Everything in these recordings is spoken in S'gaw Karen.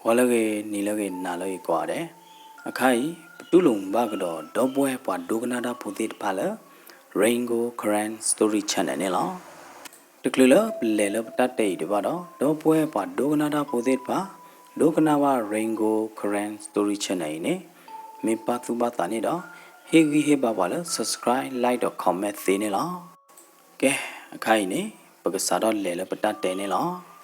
ဂီၤလၢအဂ့ၤ နံၤလၢအဂ့ၤ နၤလၢအဂ့ၤကိးဂၤဒဲး, အခါအံၤ ပတူၢ်လိာ်မုာ်ဘၣ်ကဒီး ဒီပုၢ်ဝဲၢ်ပှၤဒိကနၣ်တၢ်ဖိသ့ၣ်တဖၣ်လၢ Rain Gold Karen Story Channel န့ၣ်လီၤ. တချုးလၢပလဲၤလၢပတၢ်တဲအံၤဒံးဘၣ်ဒီး ဒီပုၢ်ဝဲၢ်ပှၤဒိကနၣ်တၢ်ဖိသ့ၣ်တဖၣ် ဒိကနၣ်ဘၣ် Rain Gold Karen Story Channel အံၤန့ၣ် မ့ၢ်ဘၣ်သူၣ်ဘၣ်သးန့ၣ်ဒီး ဟ့ၣ်ဂံၢ်ဟ့ၣ်ဘါပှၤလၢ subscribe, like ဒီး comment သ့န့ၣ်လီၤ. ကဲ, အခါအံၤန့ၣ် ပကစးထီၣ်လဲၤလၢပတၢ်တဲန့ၣ်လီၤ.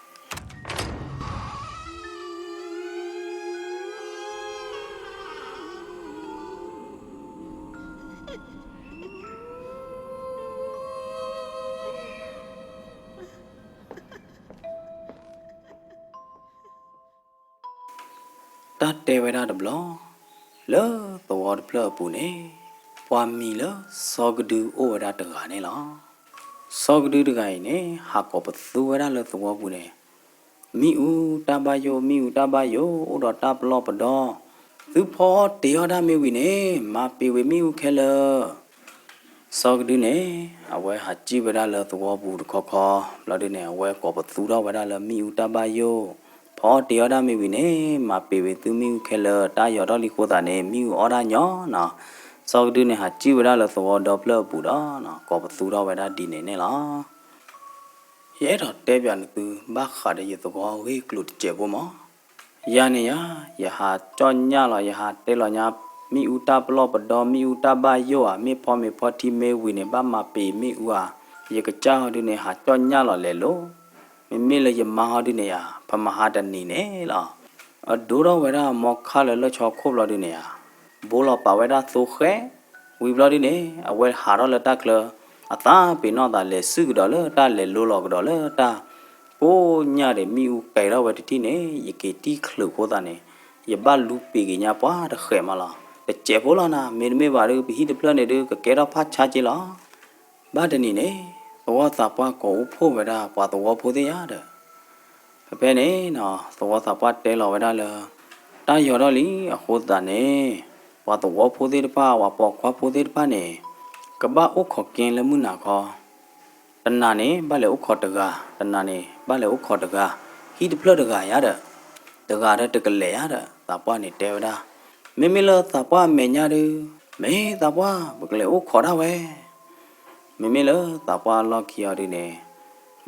တၢ်တဲဝဲဒၣ်တဘျီ, လၢသဝီတဖျၢၣ်အပူၤန့ၣ် ပှၤမံၤလၢစီၤကဒုအိၣ်ဝဲဒၣ်တဂၤန့ၣ်လီၤ. စီၤကဒုတဂၤအံၤန့ၣ် ဟးကိးပသူဝဲဒၣ်လၢသဝီပူၤန့ၣ်, မ့ၣ်အူတၢ်ဘၣ်ယိၣ်, မ့ၣ်အူတၢ်ဘၣ်ယိၣ်, အိၣ်ဒီးတၢ်ပလီၢ်ပဒီ, သုဖီအီၣ်တ့ၤအီၣ်ဒၣ်မ့ၢ်ဝံၤန့ၣ် မၤပ့ၤဝံၤမ့ၣ်အူခဲလၢာ်. စီၤကဒုန့ၣ် အဝဲဟးစံၣ်ဝဲဒၣ်လၢသဝီပူၤတခီခီ, ဘျီဒုန့ၣ် အဝဲကိးပသူထီၣ်ဝဲဒၣ်လၢမ့ၣ်အူတၢ်ဘၣ်ယိၣ်, ဖီအီၣ်တ့ၤအီၣ်ဒၣ်မ့ၢ်ဝံၤန့ၣ် မၤပ့ၤဝံၤသုမ့ၣ်အူခဲလၢာ်, တၢ်ယီၤထီၣ်လံအဃိသတးန့ၣ် မ့ၣ်အူအီၣ်ဒၣ်ညီနီၤ. စီၤကဒုန့ၣ် ဟးစံၣ်ဝဲဒၣ်လၢသဝီဒီဖျၢၣ်အပူၤဒီး ကိးပသူထီၣ်ဝဲဒၣ်ဒ်န့ၣ်န့ၣ်လီၤ. ယအဲၣ်ဒိးတဲပၠးနသု ဘၣ်ဃးဒီးယသဝီအဂ့ၢ်အကျိၤတစဲးဖိမး. ယၤန့ၣ်ယၤ, ယဟးကၠီၣ်ညၣ်လီၤ, ယဟးတဲလီၤညါ မ့ၣ်အူတၢ်ပလီၢ်ပဒီ, မ့ၣ်အူတၢ်ဘၣ်ယိၣ်ဧါ, မ့ၢ်ဖီမ့ၤဖီထံမ့ၢ်ဝံၤန့ၣ် ဘၣ်မၤပ့ၤမ့ၣ်အူဧါ. ယကစၢ်ဟီဒုန့ၣ် ဟးကၠီၣ်ညၣ်လီၤလဲၤလိၤ, မ့မ့ၢ်လၢယမါဟီဒုန့ၣ်ယၤ, ဖဲမဟါတနံၤန့ၣ်လီၤ, အဒိထီၣ်ဝဲဒၣ်မီခါလၢလၢၢ်ဆီခိၣ်ဘျီဒုန့ၣ်ယၤ, ဘိလီၤပာ်ဝဲဒၣ်သိဃဲ, ဝံၤဘျီဒုန့ၣ် အဝဲဟးထီၣ်လၢတၢ်ချၢ, အသးပ့ၤနီၣ်သးလဲၤစုကဒီးလၢတၢ်လဲၤလိၤလီၤကဒီးလၢတၢ်, ကိးညၣ်ဒီး မ့ၣ်အူကဲထီၣ်ဝဲတထံၣ်န့ၣ် ယက့ၤတံၢ်ချုးအဃိသတးန့ၣ်, ယဘၣ်လူပ့ၤက့ၤညါပှၤတဃဲးမးလီၤ. တစဲးဖိလီၤနၤ, မ့တမ့ၢ်ဘၣ်ဒီး ပဟံၣ်တဖျၢၣ်န့ၣ်ဒုး ကကဲထီၣ်ဖးဆါက့လီၤ. ဘၣ်တနံၤန့ၣ် သဝီသးပှၢ်ကိးအိၣ်ဖှိၣ်ဝဲဒၣ်ပှၤသဝီဖိသ့ၣ်ယၤဒီး, ဖဲဖဲန့ၣ် သဝီသးပှၢ်တဲလီၤဝဲဒၣ်လၢ တၢ်ယီၤထီၣ်လံအဃိသတးန့ၣ်, ပှၤသဝီဖိသ့ၣ်တဖၣ် ပှၤပိာ်ခွါဖိသ့ၣ်တဖၣ်န့ၣ် ကဘၣ်အိၣ်ခိးက့လၢမုၢ်နၤခီ တနၤန့ၣ် ဘၣ်လဲၤအိၣ်ခိးတဂၤ, တနၤန့ၣ် ဘၣ်လဲၤအိၣ်ခိးတဂၤ, ဟံၣ်တဖျၢၣ်တဂၤယၤဒီး, တဂၤဒီးတကလဲာ်ယၤဒီး သးပှၢ်န့ၣ်တဲဝဲဒၣ်, မ့မ့ၢ်လၢသးပှၢ်အမဲာ်ညါဒုး, မ့ၢ်သးပှၢ် ပကလဲၤအိၣ်ခိးဒၣ်ဝဲ. မ့မ့ၢ်လၢသးပှၢ်လီၢ်ခံအီၤဒုးန့ၣ်,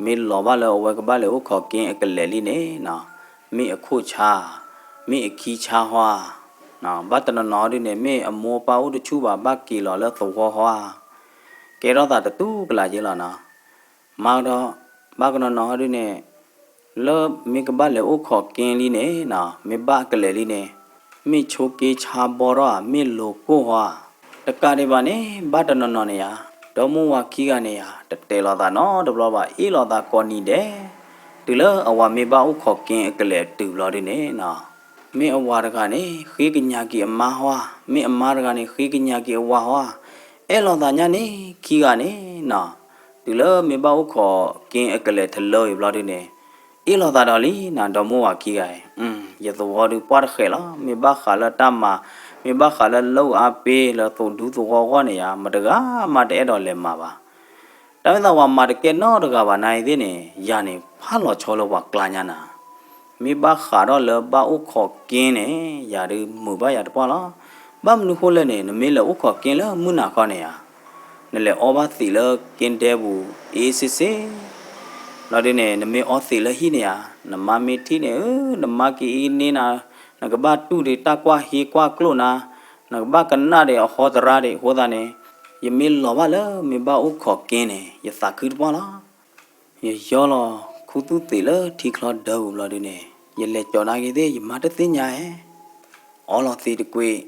မ့ၢ်လီၤဘၣ်လၢအဝဲကဘၣ်လဲၤအိၣ်ခိးက့အကလဲာ်လံန့ၣ်, မ့ၢ်အခိၣ်ဆါ, မ့ၢ်အခံဆါဟီဧါ, ဘၣ်တနီၤနီၤဒုးန့ၣ် မ့ၢ်အမိၢ်ပၢ်အိၣ်တဆူၣ်ဘၣ် ဘၣ်က့ၤလီၤလၢသဝီဟီဧါ, ကဲထီၣ်သးတတူၢ်ကလာ်က့လီၤနီၤ. မၤကဒီး, ဘၣ်ကနီၤနီၤဒုးန့ၣ်, လၢမ့ၢ်ကဘၣ်လဲၤအိၣ်ခိးက့လံန့ၣ်, မ့ၢ်ဘၣ်အကလဲာ်လံန့ၣ်, မ့ၢ်ဆိးက့ဆါဘီထီၣ်ဧါ, မ့ၢ်လိၤကိၢ်ဟီဧါ, တကးဒံးဘၣ်န့ၣ် ဘၣ်တနီၤနီၤန့ၣ်ယၤ, ဒီမိၢ်ဝၤခံဂၤန့ၣ်ယၤ တတဲာ်လီၤသးနီတဘျီဘၣ် အ့ၣ်လိာ်သးကိးနံၤဒဲး, တုၤလၢအဝၤမ့ၢ်ဘၣ်အိၣ်ခိးက့အကလဲာ်တုၤဘျီဒုးန့ၣ်, မ့ၢ်အဝၤတဂၤန့ၣ် ဃ့ကညးက့ၤအမါဟီဧါ, မ့ၢ်အမါတဂၤန့ၣ် ဃ့ကညးက့ၤအဝၤဟီဧါ, အဲၣ်လိာ်သးညါန့ၣ် ခံဂၤန့ၣ်နီၤ, တုၤလၢမ့ၢ်ဘၣ်အိၣ်ခိးက့အကလဲာ်တလၢအံၤဘျီဒုးန့ၣ်, အ့ၣ်လိာ်သးဒီးလံနီၤ ဒီမိၢ်ဝၤခံဂၤအံၤ, ယသဝီဒုးပှၢ်တဃဲးလီၤ, မ့ၢ်ဘၣ်ဃးလၢတၢ်မၤ, မ့ၢ်ဘၣ်ဃးလၢလၢအါပ့ၤလၢသိးဒူသဝီအဂီၢ်န့ၣ်ယၤ မတဂၤမးတအဲၣ်ဒိးလဲၤမၤဘၣ်. တၢ်မ့ၢ်သးဝၤမၤတကဲနီတဂၤဘၣ်နၤအံၤသ့ၣ်န့ၣ် ယၤန့ၣ် ဖးလီၤဆီလၢပှၤကျါညါနၤ, မ့ၢ်ဘၣ်ဃးဒီးလၢဘၣ်အိၣ်ခိးက့န့ၣ် ယၤဒုးမုာ်ဘၣ်ယၤတပှၢ်လီၤ. ဘၣ်မနုၤဃိလဲၣ်န့ၣ် နမ့ၢ်လဲၤအိၣ်ခိးက့လၢမုၢ်နၤခီန့ၣ်ဧါ, နလဲၤအီဘၣ်သံးလၢက့ဒဲပူၤ အ့ၣ်စ့ၣ်စ့ၣ်, လီၤဒုးန့ၣ် နမ့ၢ်အီသံးလၢဟံၣ်န့ၣ်ဧါ, နမါမ့ၢ်ထံၣ်န့ၣ် အၢ နမါကအံန့နၤ, နကဘၣ်တူၢ်ဒံးတၢ်ကွၢ်ဟ့ကွၢ်ကျိၣ်နၤ, နကဘၣ်ကနၣ်ဒံးအဟီသရၣ်ဒံးအဃိသတးန့ၣ်, ယမ့ၢ်လီၤဘၣ်လၢမ့ၢ်ဘၣ်အိၣ်ခိးက့န့ၣ် ယသးခုတပှၢ်လီၤ. ယယီလီၤခူသူၣ်သံးလၢထံချီဒၢပူၤဘျီဒုးန့ၣ်, ယလဲၤကၠီၤနာ်က့ၤသ့ၣ် ယမါတသ့ၣ်ညါဧါ, အီလီၤသံးတကွံာ်,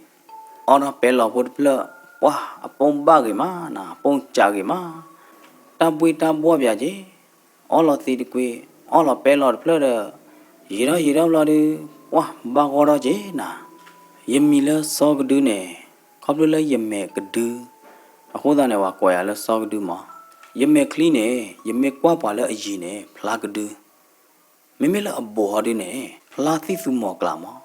အီထီၣ်ပဲလီၤဖိတဖျၢၣ်, ပှၢ်အပိၢ်ဘၣ်ဂ့ၤမးနၤ အပိၢ်စးဂ့ၤမး, တၢ်ဘှ့ၣ်တၢ်ဘှီၣ်ပၠးက့ၤ, အီလီၤသံးတကွံာ်, အီလီၤပဲလီၤတဖျၢၣ်ဒီး, ယံာ်ထီၣ်ယံာ်ထီၣ်ဘျီဒုး, ပှၢ်ဘၣ်ဂီၢ်ထီၣ်က့ၤနၤ, ယမံၤလၢစီၤကဒုန့ၣ်, ခီဖျိလၢယမဲာ်ကဒု, အဃိသတးန့ၣ် ပှၤကိးယၤလၢစီၤကဒုမး, ယမဲာ်ချံန့ၣ် ယမ့ၢ်ကွၢ်ပှၤလၢအယံၤန့ၣ် ဖျါကဒု, မ့မ့ၢ်လၢအဘူးဟီဒုးန့ၣ် ဖျါသံၣ်သူမီၤကျးမး,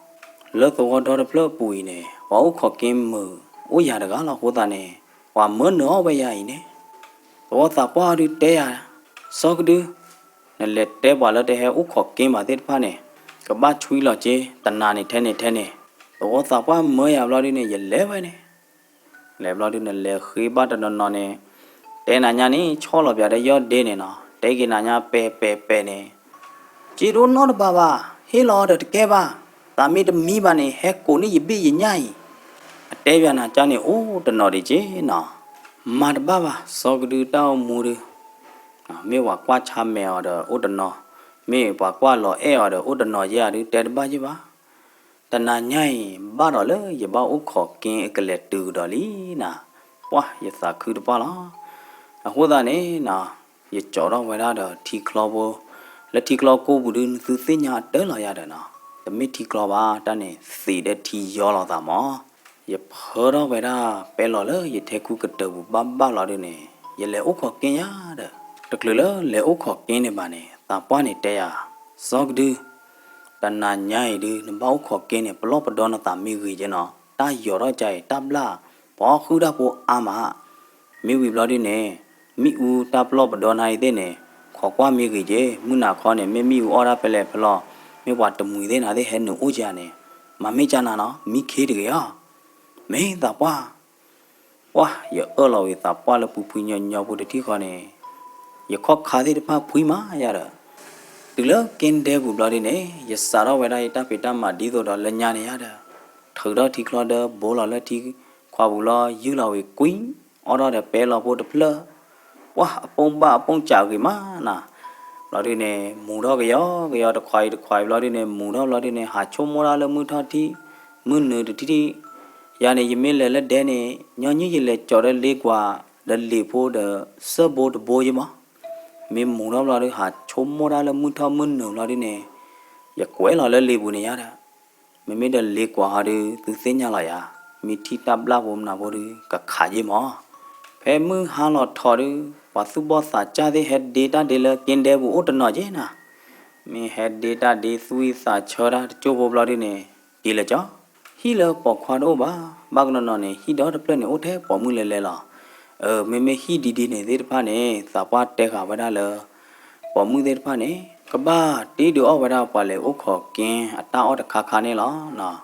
လၢသဝီဒီတဖျၢၣ်အပူၤအံၤန့ၣ် ပှၤအိၣ်ခိးက့မုာ်အိၣ်ယၤတဂၤလီၤအဃိသတးန့ၣ်, ပှၤမၢနၢၤအီၣ်ဝဲယၤအံၤန့ၣ်, သဝီသးပှၢ်ဟီဒုးတဲယၤ, စီၤကဒု, နလဲၤတဲပှၤလၢတဟဲအိၣ်ခိးက့ဘၣ်သ့ၣ်တဖၣ်န့ၣ်, က ကဘၣ်ဆွံလီၤက့ၤ တနၤန့ၣ်ထဲန့ၣ်ထဲန့ၣ်, သဝီသးပှၢ်မၢယၤဘျီဒုန့ၣ် ယလဲၤဝဲန့ၣ် လဲၤဘျီဒုန့ၣ် လဲၤဃ့ဘၣ်တနီၤနီၤန့ၣ်, တဲနၤညါန့ၣ် ဆီၣ်လီၤပၠးဒီးယီၢ်ဒ့န့ၣ်နီၤ, တဲက့ၤနၤညါပဲာ်ပဲာ်ပဲာ်န့ၣ်, က့ဒိၣ်နီတဘၣ်ဘၣ်, ဟ့ၣ်လီၤဒီးတကဲဘၣ်, သးမ့ၢ်တမံဘၣ်န့ၣ် ဟဲကိးန့ၢ်ယဘ့ၣ်ယညၣ်အံၤ, အတဲပၠးနၤကၢ်န့ၣ် အိၣ်တနီၤဒံးက့နီၤ, မၤတဘၣ်ဘၣ် စီၤကဒုတၢ်အိၣ်မူဒု မ့ၢ်ပှၤကွၢ်ဆါမဲာ်အီၤဒီးအိၣ်တနီၤ, မ့ၢ်ပှၤကွၢ်လီၤအဲၣ်အီၤဒီးအိၣ်တနီၤယဲၢ်ဒု တဲတဘၣ်ယဲၢ်ဘၣ်. တနၤညါအံၤ ဘၣ်ဒီးလၢယဘၣ်အိၣ်ခိးက့အကလဲၤတုၤကဒီးလံနၤ, ပှၢ်ယသးခုတပှၢ်လီၤ. အဃိသတးန့ၣ်, ယကၠီထီၣ်ဝဲဒၣ်ဒီးထံချီဖိ, လၢထံချီကိးပူၤဒု နသုသ့ၣ်ညါအတၢ်လီၤယၤဒီးနီၤ, တမ့ၢ်ထံချီဘၣ် တၢ်န့ၣ်သံးဒီးထံယီလီၤသးမး ယဖၢထီၣ်ဝဲဒၣ်ပဲလီၤလၢယထဲခူကတၢၢ်ပူၤဘၣ်ဘၣ်လီၤဒုန့ၣ်, ယလဲၤအိၣ်ခိးက့ယၤဒီး, တချုးလၢလဲၤအိၣ်ခိးက့န့ၣ်ဘၣ်န့ၣ် သးပှၢ်န့ၣ်တဲယၤ, စီၤကဒု, တနၤညါအံၤဒု နဘၣ်အိၣ်ခိးက့န့ၣ် ပလီၢ်ပဒီနသးမ့ၢ်ဂ့ၤက့နီၤ, တၢ်ယီၤထီၣ်ကါအံၤ တၢ်ဘျၣ်ပှၤဃုတၢ်ဖိအါမး, မ့ၢ်ဝံၤဘျီဒုန့ၣ်, မ့ၣ်အူတၢ်ပလီၢ်ပဒီနၤအံၤသ့ၣ်န့ၣ်, ခိးကွၢ်မ့ၢ်ဂ့ၤက့, မုၢ်နၤခီန့ၣ် မ့ၢ်မ့ၣ်အူအီၣ်တၢ်ဖဲလဲၣ်ဖဲလဲၣ်, မ့ၢ်ပှၤတမှံၤသ့ၣ်နၤသ့ၣ်ဟဲနုာ်အိၣ်ကါန့ၣ်, မၤမ့ၢ်ကနၤနီၤ မံခ့တဂ့ၤအီၤ, မ့ၢ်သးပှၢ် ပှၢ်ယအၢၣ်လီၤဝံၤသးပှၢ်လၢပူၤဖှံညီညီဖိတထံၣ်ဃီန့ၣ်, ယခီၣ်ခါသ့ၣ်တဖၣ်ဖှံမးယၤဒီး, တုၤလၢက့ဒဲပူၤဘျီဒုန့ၣ် ယစးထီၣ်ဝဲဒၣ်ယတၢ်ဖံးတၢ်မၤဒ်သိးဒီးလၢညါန့ၣ်ယၤဒီး, ထုးထီၣ်ထံချီဒၢ ဘိလီၤလၢထံခွးပူၤလီၤ ယုၢ်လီၤဝံၤကွံ, အီၣ်ထီၣ်ဒီးပဲလီၤဖိတဖျၢၣ်, ပှၢ်အပိၢ်ဘၣ်အပိၢ်စးဂ့ၤမးနၤ ဘျီဒုန့ၣ် မူၤထီၣ်ကယီကယီတခွးအံၤတခွးအံၤဘျီဒုန့ၣ် မူၤထီၣ်ဘျီဒုန့ၣ် ဟးဆိကမိၣ်ဒၣ်လၢမုၢ်ထီၣ်ထံၣ်, မုၢ်နုာ်တထံၣ်ထံၣ်, ယၤန့ၣ် ယမ့ၢ်လဲၤလၢဒဲန့ၣ် ညီနုၢ်ယလဲၤကၠီၤဒီးလ့ကွၢ်, ဒီးလ့ၣ်ဖိဒီး, စၢၣ်ဘိတဘိယ့မး, မ့ၢ်မူၤထီၣ်ဘျီဒု ဟးဆိကမိၣ်ဒၣ်လၢမုၢ်ထီၣ်မုၢ်နုာ်ဘျီဒုန့ၣ်, ယကွဲးလီၤလၢလ့ပူၤန့ၣ်ယၤဒီး, မ့မ့ၢ်ဒီးလ့ကွၢ်ဟီဒု သုသ့ၣ်ညါလီၤယၤ, မ့ၢ်ထံၣ်တၢ်ဘျၣ်ဖိမနၤဖိဒု ကခးယ့မး ဖဲမုၢ်ဟါလီၤထီၣ်ဒု ပှၤသူၣ်ဘီၣ်သးစၢ်သ့ၣ်ဟဲဒ့တၢ်ဒ့လၢက့ဒဲပူၤအိၣ်တနီၤက့နၤ, မ့ၢ်ဟဲဒ့တၢ်ဒ့သူၣ်ဝံၣ်သးဆၢတၢ်တကၠိၢ်ဖိဘျီဒုန့ၣ်, က့ၤလၢကၠီ, ဟံၣ်လၢပိာ်ခွါတအိၣ်ဘၣ်, ဘၣ်ကနီၤနီၤန့ၣ် ဟံၣ်ဒီတဖျၢၣ်န့ၣ် အိၣ်ထဲပိာ်မုၣ်လဲၤလဲၤလီၤ. အၢ မ့မ့ၢ်ဟံၣ်ဒ်ဒ်န့ၣ်သ့ၣ်တဖၣ်န့ၣ် သးပှၢ်တဲဃာ်ဝဲဒၣ်လၢ ပိာ်မုၣ်သ့ၣ်တဖၣ်န့ၣ် ကဘၣ်တ့ဒုးအီၣ်ဝဲဒၣ်ပှၤလဲၤအိၣ်ခိးက့အတၢ်အီၣ်တခါခါန့ၣ်လီၤ.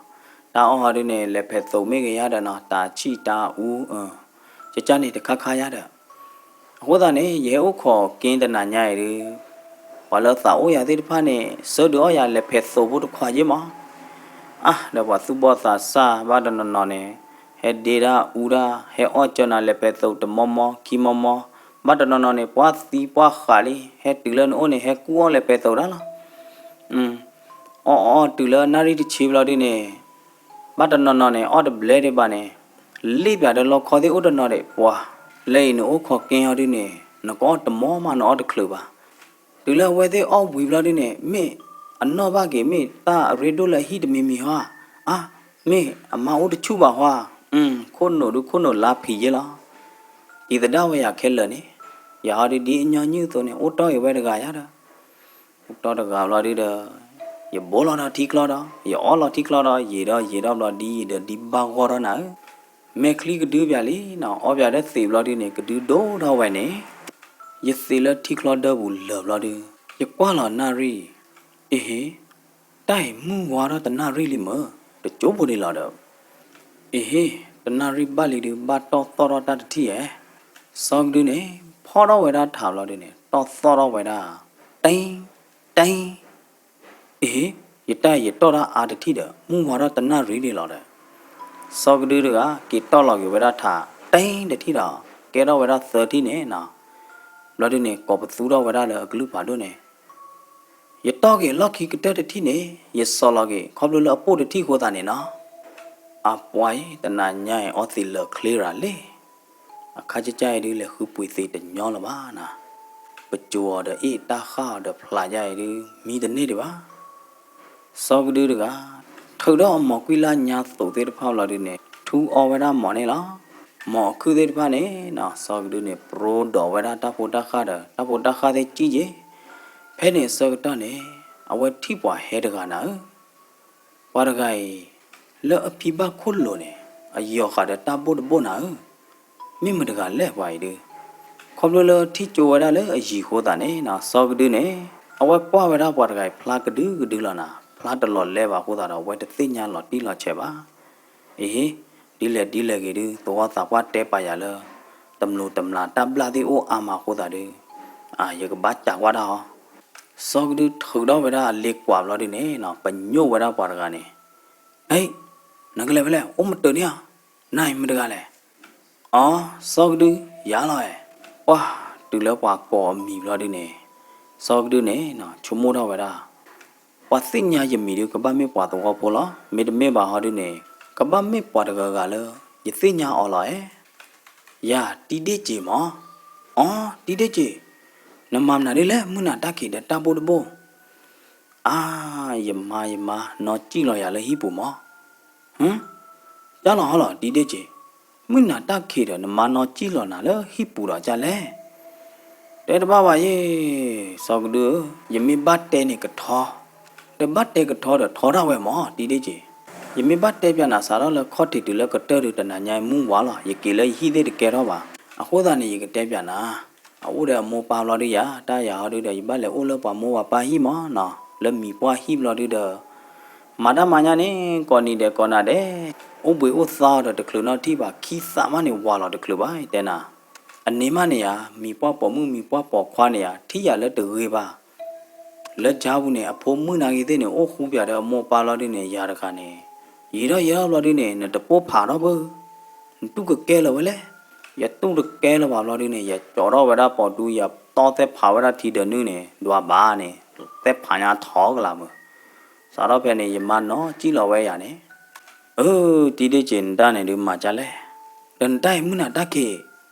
တၢ်အီၣ်ဟီဒုန့ၣ် လဲၤဖဲးသိးမ့ၢ်ဂ့ၤယၤဒီးနီၤ တၤဆံၣ်တၤအူ ကကၢ်န့ၣ်တခါခါယၤဒီး အဃိသတးန့ၣ် ယဟဲအိၣ်ခိးက့တနၤညါအံၤဒု ပှၤလၢသးအိၣ်ယၤသ့ၣ်တဖၣ်န့ၣ် ဆၢဒုးအီၣ်ယၤလဲၤဖဲးသိးဖိတခွးယ့မး. အါ ဒီးပှၤသူၣ်ဘီၣ်သးစၢ်ဘၣ်တနီၤနီၤန့ၣ် ဟဲဒ့ဒၣ်အူဒၣ် ဟဲအီၣ်ကၢနၤလဲၤဖဲးသိးတမီမီခံမီမီ, ဘၣ်တနီၤနီၤန့ၣ် ပှၤသံပှၤဃးလံ ဟဲတုၤလၢနအိၣ်န့ၣ် ဟဲကူၣ်အီၣ်လဲၤဖဲးသိးတၢ်လီၤ. အီၣ်အီၣ်တုၤလၢနၣ်ရံၣ်တဆံဘျီဒုန့ၣ် ဘၣ်တနီၤနီၤန့ၣ် အီၣ်တဘျဲဒံးဘၣ်န့ၣ် လ့ၣ်ပၠးဒီးလီခီသ့ၣ်အိၣ်တနီၤဒံး ပှၤ လၢအံၤနအိၣ်ခိးက့အီၤဒုန့ၣ် နကအီၣ်တမီမး နအီၣ်တချုးဘၣ်. တုၤလၢအဝဲသ့ၣ်အီၣ်ဝံၤဘျီဒုန့ၣ် မ့ၢ်အနီၢ်ဘၣ်က့ၤ မ့ၢ်တၢ်အရ့ဒိၣ်လၢအဟံၣ်တမံၤမံၤဟီဧါ, မ့ၢ်အမါအိၣ်တဆူၣ်ဘၣ်ဟီဧါ, ခိၣ်နူာ်ဒုခိၣ်နူာ်လါဖံးယ့လီၤ. တံၤသဒၣ်ဝဲယၤခဲလၢာ်န့ၣ် ယၤဟီဒုဒ်အညီနုၢ်အသိးန့ၣ် အိၣ်တီၢ်ဂ့ၤဝဲတဂၤယၤဒီး အိၣ်တီၢ်တဂၤဘျီဒုဒီး ယဘိလီၤဒီးထံချီဒီး ယအီၣ်လီၤထံချီဒီး ယံာ်ဒီးယံာ်ဒီးဘျီဒ်ယံာ်ဒီးဒ်ဘၣ်ဂီၢ်ထီၣ်နၤဧၢ, မဲာ်ချံကဒုပၠးလံနီၤ အီၣ်ပၠးဒီးသံးဘျီဒုန့ၣ် ကဒုဒိၣ်ထီၣ်ဝဲန့ၣ်, ယသံးလၢထံချီဒၢပူၤလၢာ်ဘျီဒု ယကွၢ်လီၤနၣ်ရံၣ်, အ့ဟ့, တၢ်အံၤမုၢ်ဝါထီၣ်တနၣ်ရံၣ်လံမၢ်, တကၠိဖိဒံးလီၤဒီး အ့ဟ့, တနၣ်ရံၣ်ဘၣ်လံဒု ဘၣ်တီၢ်သီၣ်ထီၣ်တၢ်တထံၣ်ဧါ. စီၤကဒုန့ၣ် ဖီၣ်ထီၣ်ဝဲဒၣ်ထးဘျီဒုန့ၣ် တီၢ်သီၣ်ထီၣ်ဝဲဒၣ် တ့, တ့, အ့ဟ့, ယတၢ်အံၤယတီၢ်တၢ်အါတထံၣ်ဒီး မုၢ်ဝါထီၣ်တနၣ်ရံၣ်ဒံးလီၤဒီး စီၤကဒုတဂၤ က့ၤတီၢ်လီၤက့ၤဝဲဒၣ်ထး တ့တထံၣ်ဒီး ကဲထီၣ်ဝဲဒၣ်သၢထံၣ်န့ၣ်နီၤ. ဘျီဒုန့ၣ် ကိးပသူထီၣ်ဝဲဒၣ်လၢအကလုၢ်ဖးဒိၣ်န့ၣ် ယတီၢ်က့ၤအလီၢ်ခံကတၢၢ်တထံၣ်န့ၣ် ယစိာ်လီၤက့ၤ ခီဖျိလၢအပိၢ်တထံၣ်အဃိသတးန့ၣ်နီၤ. အပှၤအံၤ တနၤညါအံၤ အီသံးလၢာ်ချ့ရၤလံ. အခါကကၢ်အံၤဒု လဲၤဃုပှ့ၤသံးတညီလၢၤဘၣ်နၤ. ပစိၤအီၤဒီးအ့ၣ် တၢ်ဃၣ်အီၤဒီးဖျးယါအံၤဒု မံတန့ၢ်ဒံးဘၣ်. စီၤကဒုတဂၤ ထုးထီၣ်အမီၤကွံလၢညါသိးသ့ၣ်တဖၣ်ဘျီဒုန့ၣ် ထူအီဝဲဒၣ်မီၤန့ၣ်လီၤ. မီၤအခုၣ်သ့ၣ်တဖၣ်န့ၣ်နီၤ စီၤကဒုန့ၣ် ပရိဒီးဝဲဒၣ်တၢ်ဖိတၢ်ဃၣ်ဒီး တၢ်ဖိတၢ်ဃၣ်သ့ၣ်ကံၣ်က့ၤ. ဖဲန့ၣ်အဆၢကတီၢ်န့ၣ် အဝဲထံၣ်ပှၤဟဲတဂၤနၤဧၢ ပှၤတဂၤအံၤ လၢအဖံဘၣ်ခိၣ်လိၤန့ၣ် အယီၤဃာ်ဒီးတၢ်ဘိၣ်တဘိၣ်နၤဧၢ, မ့ၢ်မတၤတဂၤလဲၣ်ပှၤအံၤဒု, ခီဖျိလၢထံၣ်ကၠိဝဲဒၣ်လၢအယံၤအဃိသတးန့ၣ်နီၤ စီၤကဒုန့ၣ် အဝဲကွၢ်ဝဲဒၣ်ပှၤတဂၤအံၤဖျါကဒုကဒုလီၤနၤ. ဖျါတလီၤလဲၣ်ဘၣ်အဃိသတးဒီး အဝဲတသ့ၣ်ညါလီၤတံၢ်လီၤဆဲးဘၣ်. အ့ဟ့, ဒ်လဲၣ်ဒ်လဲၣ်ဂ့ၤဒုး သဝီသးပှၢ်တဲပာ်ယၤလၢ တမျိးတမျာ်တၢ်ဘျၣ်သ့ၣ်အိၣ်အါမးအဃိသတးဒုး ယကဘၣ်စံးကွၢ်တၢ်အီၤ. စီၤကဒုထံးထီၣ်ဝဲဒၣ်အလ့ကွၢ်ဘျီဒုန့ၣ် ပညိၣ်ဝဲဒၣ်ပှၤတဂၤန့ၣ်, ဟ့, နကလဲၤဖဲလဲၣ် အိၣ်မတၤန့ၣ်ဧါ, နၤအံၤမတၤတဂၤလဲၣ်. အိ, စီၤကဒု, ယၤလီၤ. ပှၤတုၤလၢပှၤကိးအမံၤဘျီဒုန့ၣ် စီၤကဒုန့ၣ် ဆိကမိၣ်ထီၣ်ဝဲဒၣ် ပှၤသ့ၣ်ညါယမံၤဒုး ကဘၣ်မ့ၢ်ပှၤသဝီဖိလီၤ. မ့တမ့ၢ်ဘၣ်ဟီဒုန့ၣ် ကဘၣ်မ့ၢ်ပှၤတဂၤဂၤလၢ ယသ့ၣ်ညါအီၤလီၤဧါ. ယၤတံၤဒ့ၣ်စ့ၤမး. အိ, တံၤဒ့ၣ်စ့ၤ, နမၤမနုၤဒ်လဲၣ် မုၢ်နၤတၢ်ခံးဒီးတၢ်ဘိၣ်တဘိၣ်. အါ, ယမါယမါ နီၢ်စံၣ်လီၤယၤလၢဟံၣ်ပူၤမး. ဟၢ, ကၢ်လီၤဟီလီၤ တံၤဒ့ၣ်စ့ၤ, မုၢ်နၤတၢ်ခံးဒီး နမါနီၢ်စံၣ်လီၤနၤလၢဟံၣ်ပူၤဒီးကၢ်လဲၣ်. တဲတဘၣ်ဘၣ်ယဲ, စီၤကဒုဧၢ, ယမ့ၢ်ဘၣ်တဲန့ၣ်ကထီ, တဘၣ်တဲကထီဒီးထီထီၣ်ဝဲမး တံၤဒ့ၣ်စ့ၤ. ယမ့ၢ်ဘၣ်တဲပၠးနၤစးထီၣ်လၢခီၣ်ထံးတုၤလၢကတၢၢ်ဒုး တနၤညါအံၤမုၢ်ဝါလီၤ ယက့ၤလၢယဟံၣ်သ့ၣ်တကဲထီၣ်ဘၣ်. အဃိသတးန့ၣ် ယကတဲပၠးနၤ, အအိၣ်ဒီးအမိၢ်ပၢ်ဘျီဒုယၤ, တၢ်ယၤဟီဒုဒီး ယဘၣ်လဲၤအိၣ်လၢပှၤမိၢ်ပှၤပၢ်ဟံၣ်မးနီၤ, လၢမံၤပှၢ်ဟံၣ်ဘျီဒုဒီး မၤတၢ်မၤညါန့ၣ် ကိးနံၤဒဲးကိးနၤဒဲး, အိၣ်ဘှံးအိၣ်သါအီၤဒီးတချုးနီတထံၣ်ဘၣ်, ခံသးမးန့ၣ် ဝးလီၤတချုးဘၣ် ယတဲနၤ. အန့ၣ်မးန့ၣ်ဧါ, မံၤပှၢ်ပိာ်မုၣ်မံၤပှၢ်ပိာ်ခွါန့ၣ်ဧါ, ထံၣ်ယၤလၢတဂ့ၤဘၣ်. လၢကၠါပူၤန့ၣ် အဖိမုၣ်နာ်က့ၤသ့ၣ်န့ၣ် အိၣ်ဃူပၠးဒီးအမိၢ်ပၢ်လီၤဒုန့ၣ် ယၤတဂၤန့ၣ်, ယံာ်ထီၣ်ယံာ်ထီၣ်ဘျီဒုန့ၣ် နတပိၢ်ဖးထီၣ်ဘၣ်, နတူၢ်ကကဲလၢၤဝဲလဲၣ်. ယတူၢ်တကဲလၢၤဘၣ်ဘျီဒုန့ၣ် ယကၠီထီၣ်ဝဲဒၣ်ပိာ်တူယၤတီသဲဖးဝဲဒၣ်ထံဒၢးနုၢ်န့ၣ် ဒွးဘၣ်န့ၣ်, သဲဖးညါထီကလးမုၢ်. စးထီၣ်ဖဲန့ၣ် ယမါနီၢ်စံၣ်လီၤဝဲယၤန့ၣ်, အၢ တံၤဒ့ၣ်စ့ၤ နတၢ်န့ၣ်ဒုးမၤကၢ်လဲၣ်. ဒီးနတၢ်အံၤမုၢ်နၤတၢ်ခံး,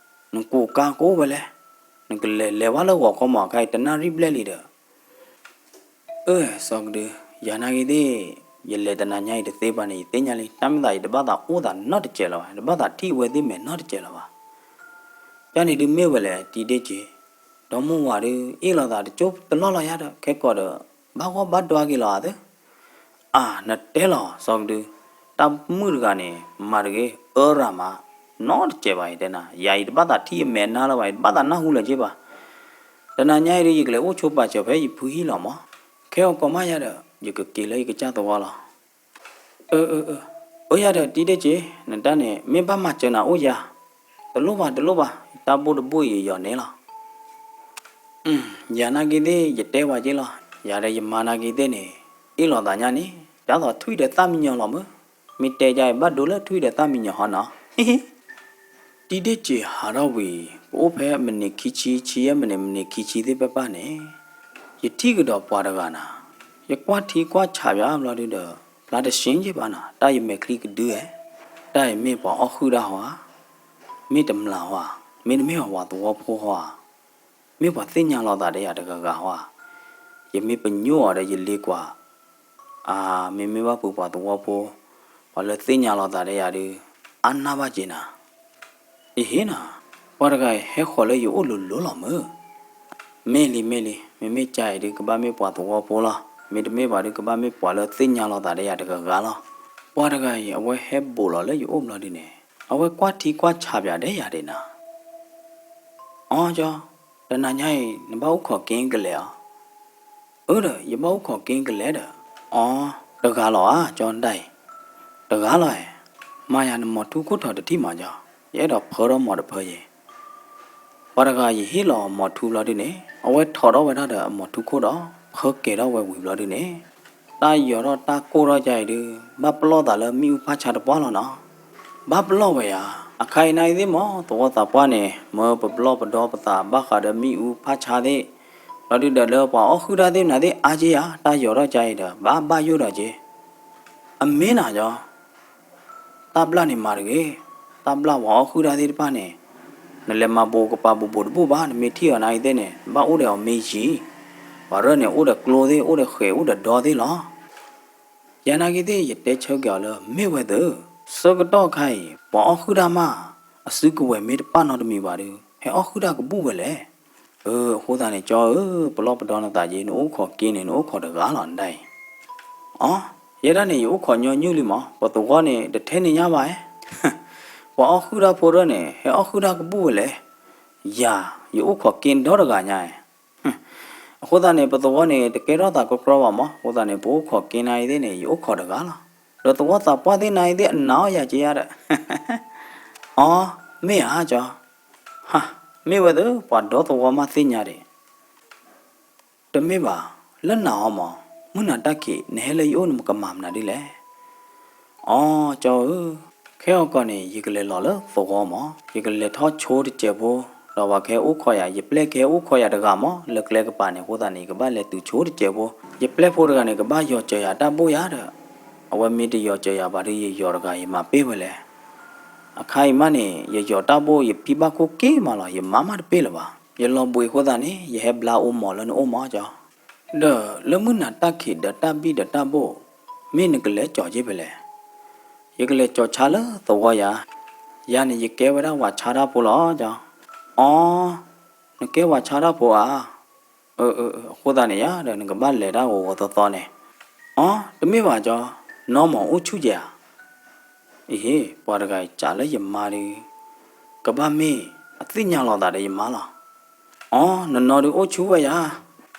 နကိးကါကိးဝဲလဲၣ်, နကလဲၤလဲၤဝဲလၢဂီၤခီမး ခဲအံၤတနၣ်ရံၣ်ဘျဲၣ်လံဒီး အၢ စီၤကဒု, ယၤနာ်က့ၤသ့ၣ်, ယလဲၤတနၤညါအံၤတသ့ဘၣ်န့ၣ် ယသ့ၣ်ညါလံ, တၢ်မ့ၢ်သးယတဘၣ်သးအိၣ်သးနီတစဲးလၢၤဘၣ်, ယတဘၣ်သးထံၣ်ဝဲသ့ၣ်မဲာ်နီတစဲးလၢၤဘၣ်. ကၢ်န့ၣ်ဒုးမ့ၢ်ဝဲလဲၣ် တံၤဒ့ၣ်စ့ၤ, ဒီမါဝၤဒုး အ့ၣ်လိာ်သးတကၠိတလီၢ်လီၤယၤဒီး ခဲကိာ်ဒီး ဘၣ်ဂီၢ်ဘၣ်ဒွါက့ၤလီၤအသး အၢ နတဲလီၤ စီၤကဒု, တၢ်မုၣ်တဂၤန့ၣ် မၤတဂ့ၤ အၢရၤမး, နီတစဲးဘၣ် ယတဲနၤ, ယၤအံၤတဘၣ်သးထံၣ်အမဲာ်နါလၢၤဘၣ်, ယတဘၣ်သးနၢ်ဟူလၢၤက့ၤဘၣ်. တနၤညါအံၤဒုး ယကလဲၤအိၣ်ဆိးပာ်စၢၤဖဲယဖုဟံၣ်လီၤမး, ခဲအံၤကိးမးယၤဒီး ယကက့ၤလၢယကစၢ်သဝီလီၤ. အၢ အၢ အၢ အၢ ယၤဒီး တံၤဒ့ၣ်စ့ၤ, နတၢ်န့ၣ် မ့ၢ်ဘၣ်မၤစၢၤနၤအိၣ်ယၤ, တလိၣ်ဘၣ် တလိၣ်ဘၣ်, ယတၢ်ဘိၣ်တဘိၣ်အံၤယယီၤန့ၣ်လီၤ. ယၤနာ်က့ၤသ့ၣ် ယတဲဝဲက့ၤလီၤ, ယၤဒီးယမါနာ်က့ၤသ့ၣ်န့ၣ် အ့ၣ်လိာ်သးညါန့ၣ် ဒ်သိးထွံၣ်ဒီးသၣ်မံညီၤလီၤမး, မ့ၢ်တဲဒ်အံၤ ဘၣ်ဒိလၢထွံၣ်ဒီးသၣ်မံညီၤဟီနီၤ. တံၤဒ့ၣ်စ့ၤဟးထီၣ်ဝံၤ ပအိၣ်ဖဲမံးနံးခံဆံ ဆံယဲၢ်မံးနံး မံးနံးခံဆံသ့ၣ်တဖၣ်န့ၣ်, ယထံၣ်ကဒီးပှၤတဂၤနၤ, ယကွၢ်ထံကွၢ်ဆးပၠးဘျီဒုဒီး ဖျါတရှဲက့ၤဘၣ်နၤ, တၢ်အံၤမဲာ်ချံကဒုဧါ, တၢ်အံၤမ့ၢ်ပှၤအီၣ်ဃုာ်တၢ်ဟီဧါ, မ့ၢ်တမျာ်ဟီဧါ, မ့တမ့ၢ်ပှၤသဝီဖိဟီဧါ, မ့ၢ်ပှၤသ့ၣ်ညါလီၤသးဒီးယၤတဂၤဂၤဟီဧါ. ယမ့ၢ်ပညိၣ်အီၤဒီးယလ့ကွၢ်, အၢ မ့မ့ၢ်ဘၣ်ဖုးပှၤသဝီဖိ, ပှၤလၢသ့ၣ်ညါလီၤသးဒီးယၤဒုး အါနၢ်ဘၣ်က့ၤနၤ. အ့ဟ့နၤ, ပှၤတဂၤအံၤဟဲဃီၤလၢယအိၣ်လိၤလိၤလီၤမး. မ့ၢ်လံ မ့ၢ်လံ, မ့မ့ၢ်ကၢ်အံၤဒုး ကဘၣ်မ့ၢ်ပှၤသဝီဖိလီၤ, မ့တမ့ၢ်ဘၣ်ဒုး ကဘၣ်မ့ၢ်ပှၤလၢသ့ၣ်ညါလီၤသးဒီးယၤတဂၤဂၤလီၤ. ပှၤတဂၤအံၤ အဝဲဟဲဘိးလီၤလၢယအိၣ်ဘျီဒုန့ၣ် အဝဲကွၢ်ထံကွၢ်ဆးပၠးဒီးယၤဒၣ်နၤ. အိ ကၠီ, တနၤညါအံၤ နဘၣ်အိၣ်ခိးက့ကလဲာ်ဧါ. အၢဒီး ယဘၣ်အိၣ်ခိးက့ကလဲာ်ဒီး. အိ တဂၤလီၤဧါ ကၠီ နတၢ်အံၤ. တဂၤလီၤဧါ. မၤယၤနမိၢ်ထူခိၣ်ထီၣ်တထံၣ်မးကၠီ, ယအဲၣ်ဒိးဖၢထီၣ်မိၢ်တဖၢယဲ. ပှၤတဂၤယဟ့ၣ်လီၤမိၢ်ထူဘျီဒုန့ၣ် အဝဲထီၣ်ထီၣ်ဝဲဒၣ်ဒီးအမိၢ်ထူခိၣ်ဒီး ဖၢကဲၤထီၣ်ဝဲဝံၤဘျီဒုန့ၣ် တၢ်ယီၤထီၣ်တၢ်ကိၢ်ထီၣ်ကၠီအံၤဒုး ဘၣ်ပလီၢ်သးလၢမ့ၣ်အူဖးဆါတပှၢ်လီၤနီၤ. ဘၣ်ပလီၢ်ဝဲယၤ. အခါအံၤနၤအံၤသ့ၣ်မး သဝီသးပှၢ်န့ၣ် မၢပပလီၢ်ပဒီပသးဘၣ်ဃးဒီးမ့ၣ်အူဖးဆါသ့ၣ်, ဘျီဒုဒီးလၢပှၤအီၣ်ဃုာ်တၢ်သ့ၣ်မနုၤသ့ၣ်အါက့ယၤ, တၢ်ယီၤထီၣ်ကၠီအံၤဒီး ဘၣ်ဘၣ်ယိၣ်ဒီးက့ အမ့ၢ်နၤကၠီ, တၢ်ဘျၣ်န့ၣ်မၤတဂ့ၤ, တၢ်ဘျၣ်ပှၤအီၣ်ဃုာ်တၢ်သ့ၣ်တဖၣ်န့ၣ်, နလဲၤမၤဘိးကပၤဘိးဘိးတဘိၣ်ဘၣ်, နမ့ၢ်ထံၣ်အီၤနာ်အံၤသ့ၣ်န့ၣ် ဘၣ်အိၣ်ဒီးအီၤမ့ၢ်ယံၤ, ပှၤရၢၢ်န့ၣ် အိၣ်ဒီးကျိသ့ၣ် အိၣ်ဒီးဃဲၤအိၣ်ဒီးဒီသ့ၣ်လီၤ. ယၤနာ်က့ၤသ့ၣ် ယတဲဆၢက့ၤအီၤလၢမ့ၢ်ဝဲသ့ၣ်, ဆၢကတီၢ်ခါအံၤ ပှၤအီၣ်ဃုာ်တၢ်မး, အစုကဝဲၤမ့ၢ်တပာ်နီတမံၤဘၣ်ဒီး ဟဲအီၣ်ဃုာ်တၢ်ကဘူၣ်ဝဲလဲၣ်. အၢ အဃိသတးန့ၣ် ကၠီဧၢ, ပလီၢ်ပဒီနသးက့ နအိၣ်ခိးက့န့ၣ် နအိၣ်ခိးတဂၤလီၤနတၢ်အံၤ. အိ ယဲဒၣ်န့ၣ် ယအိၣ်ခိးညီနုၢ်လံမး, ပသဝီန့ၣ် တထဲန့ၣ်ညါဘၣ်ဧါ. ပှၤအီၣ်ဃုာ်တၢ်ဖိရၢၢ်န့ၣ် ဟဲအီၣ်ဃုာ်တၢ်ကဘူၣ်ဝဲလဲၣ်. ယၤ, ယအိၣ်ခိးက့ဒီတဂၤညါဧါ. အဃိသတးန့ၣ် ပသဝီန့ၣ် တကဲထီၣ်သးကြီကြီဘၣ်မး, အဃိသတးန့ၣ် ပအိၣ်ခိးက့ၤနၤအံၤသ့ၣ်န့ၣ် ယအိၣ်ခိးတဂၤလီၤ. ဒီးသဝီသးပှၢ်သ့ၣ်နၤအံၤသ့ၣ်အနာ်အီၤယၤက့ၤယါဒီး, အီ, မ့ၢ်ဧါကၠီ, ဟါ, မ့ၢ်ဝဲသ့ၣ် ပှၤဒီသဝီမးသ့ၣ်ညါဒံး တမ့ၢ်ဘၣ်, လၢနၤအီၤမး, မုၢ်နၤတၢ်ခံး နဟဲလၢယအိၣ်နကမၤမနုၤဒ်လဲၣ်. အီ, ကၠီဧၢ, ခဲအံၤကီးန့ၣ် ယကလဲၤလီၤလၢသဝီမး, ယကလဲၤထီၣ်ဆိတစဲးဖိ, ဒီးပှၤကဟဲအိၣ်ခိးယၤ, ယပျဲၢ်ကဟဲအိၣ်ခိးယၤတဂၤမး, လၢကျဲကပၤန့ၣ် အဃိသတးန့ၣ် ယကဘၣ်လဲၤတုၤဆိတစဲးဖိ, ယပျဲၢ်ဖိတဂၤန့ၣ် ကဘၣ်ယီၤစၢၤယၤတၢ်ဘိၣ်ယၤဒီး, အဝဲမ့ၢ်တယီၤစၢၤယၤဘၣ်ဒီး ယယီၤတဂၤယမၤပ့ၢ်ဝဲလဲၣ်. အခါအံၤမးန့ၣ် ယယီၤတၢ်ဘိၣ် ယဖံးဘၣ်ခိၣ်က့ၤမးလီၤ, ယမၤမးတပ့ၢ်လၢၤဘၣ်. ယလီၤဘှံးအဃိသတးန့ၣ် ယဟဲဘျါအိၣ်မးလၢနအိၣ်မးကၠီ, ဒီးလၢမုၢ်နၤတၢ်ခံးဒီးတၢ်ဘံၣ်ဒီးတၢ်ဘိၣ်, မ့ၢ်နကလဲၤကၠီၤက့ၤဖဲလဲၣ်. ယကလဲၤကၠီၤဆါလၢသဝီယၤ, ယၤန့ၣ် ယကဲဝဲဒၣ်ဝၤဆါတၢ်ဖိလီၤကၠီ. အီ, နကဲဝၤဆါတၢ်ဖိဧါ. အဃိသတးန့ၣ်ယၤဒီး နကဘၣ်လဲၤတၢ်ဂီၤဂီၤသီသီန့ၣ်. အီ, တမ့ၢ်ဘၣ်ကၠီ, နီၢ်မးအိၣ်ဆူၣ်ကဲဧါ. အဟ့ၣ်, ပှၤတဂၤအံၤစံးလၢယမါဒီး, ကဘၣ်မ့ၢ်အသ့ၣ်ညါလီၤသးဒီးယမါလီၤ. အီ, နနီၢ်ဒုးအိၣ်ဆူၣ်ဝဲယၤ.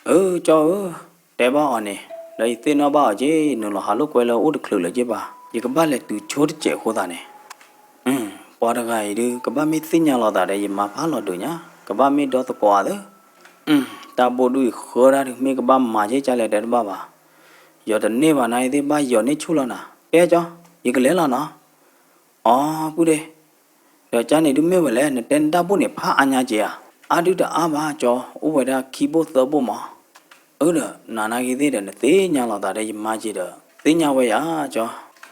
အၢ ကၠီဧၢ, တဲဘၣ်အီၤန့ၣ်, လၢယသ့ၣ်နီၣ်ဘၣ်အီၤက့ၤ နုာ်လီၤဟးလိာ်ကွဲလၢအအိၣ်တချုးလၢၤက့ၤဘၣ်, ယကဘၣ်လဲၤတုၤဆိတစဲးအဃိသတးန့ၣ်. ပှၤတဂၤအံၤဒုး ကဘၣ်မ့ၢ်သ့ၣ်ညါလီၤသးဒီးယမါဖးလီၤဒိၣ်ညါ, ကဘၣ်မ့ၢ်ဒီသကိးဧါသၢ. တၢ်ဘိၣ်ဒုးအံၤဃၢဒၣ်ဒုး မ့ၢ်ကဘၣ်မၤက့ၤကလဲၣ်တဲတဘၣ်ဘၣ်. ယီၤတန့ၢ်ဘၣ်နၤအံၤသ့ၣ် ဘၣ်ယီၤန့ၢ်ဆူၣ်လီၤနၤ, ကဲကၠီ, ယကလဲၤလီၤနီၤ. အီ ပုၢ်ဒ့, ဒီးကန့ၣ်ဒုးမ့ၢ်ဝဲလဲၣ်, နတဲနတၢ်ဘိၣ်န့ၣ် ဖးအါညါက့ၤဧါ. အါဒုးတအါဘၣ်ကၠီ, အိၣ်ဝဲဒၣ်ခံဘိၣ်သၢဘိၣ်မး. အၢဒီး နၤနာ်က့ၤသ့ၣ်ဒီး နသ့ၣ်ညါလီၤသးဒီးယမါက့ၤဒီး သ့ၣ်ညါဝဲယၤကၠီ,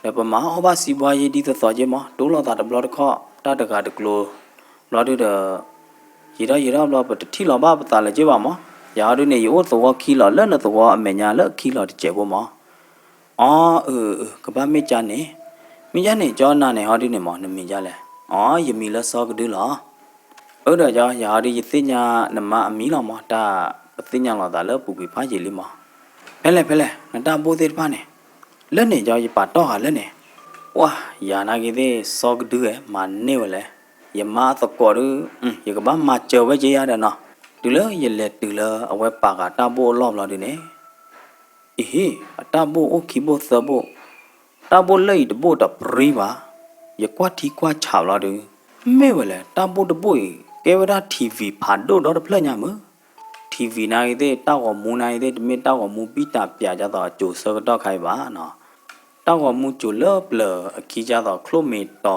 ဒီးပမၤအီၣ်ဘၣ်စံးဘှါယ့ဒ်သိးသိးက့ၤမး, တိၢ်လိာ်သးတဘျီတခီၣ် တၢ်တဂၤတကျိၤ ဘျီဒုးဒီး ယံာ်ထီၣ်ယံာ်ထီၣ်ဘျီ ပတထံၣ်လီၤဘၣ်ပသးလၢၤက့ၤဘၣ်မး. ယၤဟီဒုးန့ၣ် ယအိၣ်သဝီခံလီၤ လၢနသဝီအမဲာ်ညါလၢအခံလီၤတစဲးဖိမး. အီ အၢ အၢ ကဘၣ်မ့ၢ်ကၠီန့ၣ်, မ့ၢ်ကၠီန့ၣ် ကၠီနၤန့ၣ် ဟီဒုးန့ၣ်မး နမံၤဒ်လဲၣ်. အီ ယမံၤလၢစီၤကဒုလီၤ. အၢဒီးကၠီ ယၤဟီဒုးယသ့ၣ်ညါနမါအမံၤလီၤမး, တၢ်ပသ့ၣ်ညါလီၤသးလၢပူၤကွံာ်ဖးယံာ်လံမး. ဖဲလဲၣ်ဖဲလဲၣ် နတၢ်ဘိၣ်သ့ၣ်တဖၣ်န့ၣ်, လၢန့ၣ်ကၠီ ယပာ်တီၢ်ဃာ်လၢန့ၣ်. ပှၢ် ယၤနာ်က့ၤသ့ၣ် စီၤကဒုဧၢ မၤန့ၢ်ဝဲလဲၣ်. ယမါအသကိးဒုး ယကဘၣ်မၤစၢၤဝဲက့ၤယၤဒီးနီၤ, တုၤလၢယလဲၤတုၤလၢအဝဲပာ်ဃာ်တၢ်ဘိၣ်အလီၢ်ဘျီဒုးန့ၣ် အဟ့ၣ် အတၢ်ဘိၣ်အိၣ်ခံဘိၣ်သၢဘိၣ်, တၢ်ဘိၣ်လၢအံၤတဘိၣ်တပြံဘၣ်. ယကွၢ်ထံကွၢ်ဆးဘျီဒုး, မ့ၢ်ဝဲလဲၣ် တၢ်ဘိၣ်တဘိၣ်အံၤ ကဲဝဲဒၣ် ထံၣ်ဝံၤ ဖးဒိၣ်ဒီတဖျၢၣ်ညါမး. ထံၣ်ဝံၤနာ်က့ၤသ့ၣ် တၢ်ဂီၤမူနာ်က့ၤသ့ၣ် တမ့ၢ်တၢ်ဂီၤမူဘံၣ်တၢ်ပၠးဒ်သိးအစိၤဆၢကတီၢ်ခါအံၤဘၣ်နီၤ. တၢ်ဂီၤမူစိၤလၢပျၢၤအခံဒ်သိးချိၣ်မ့ၢ်တီၤ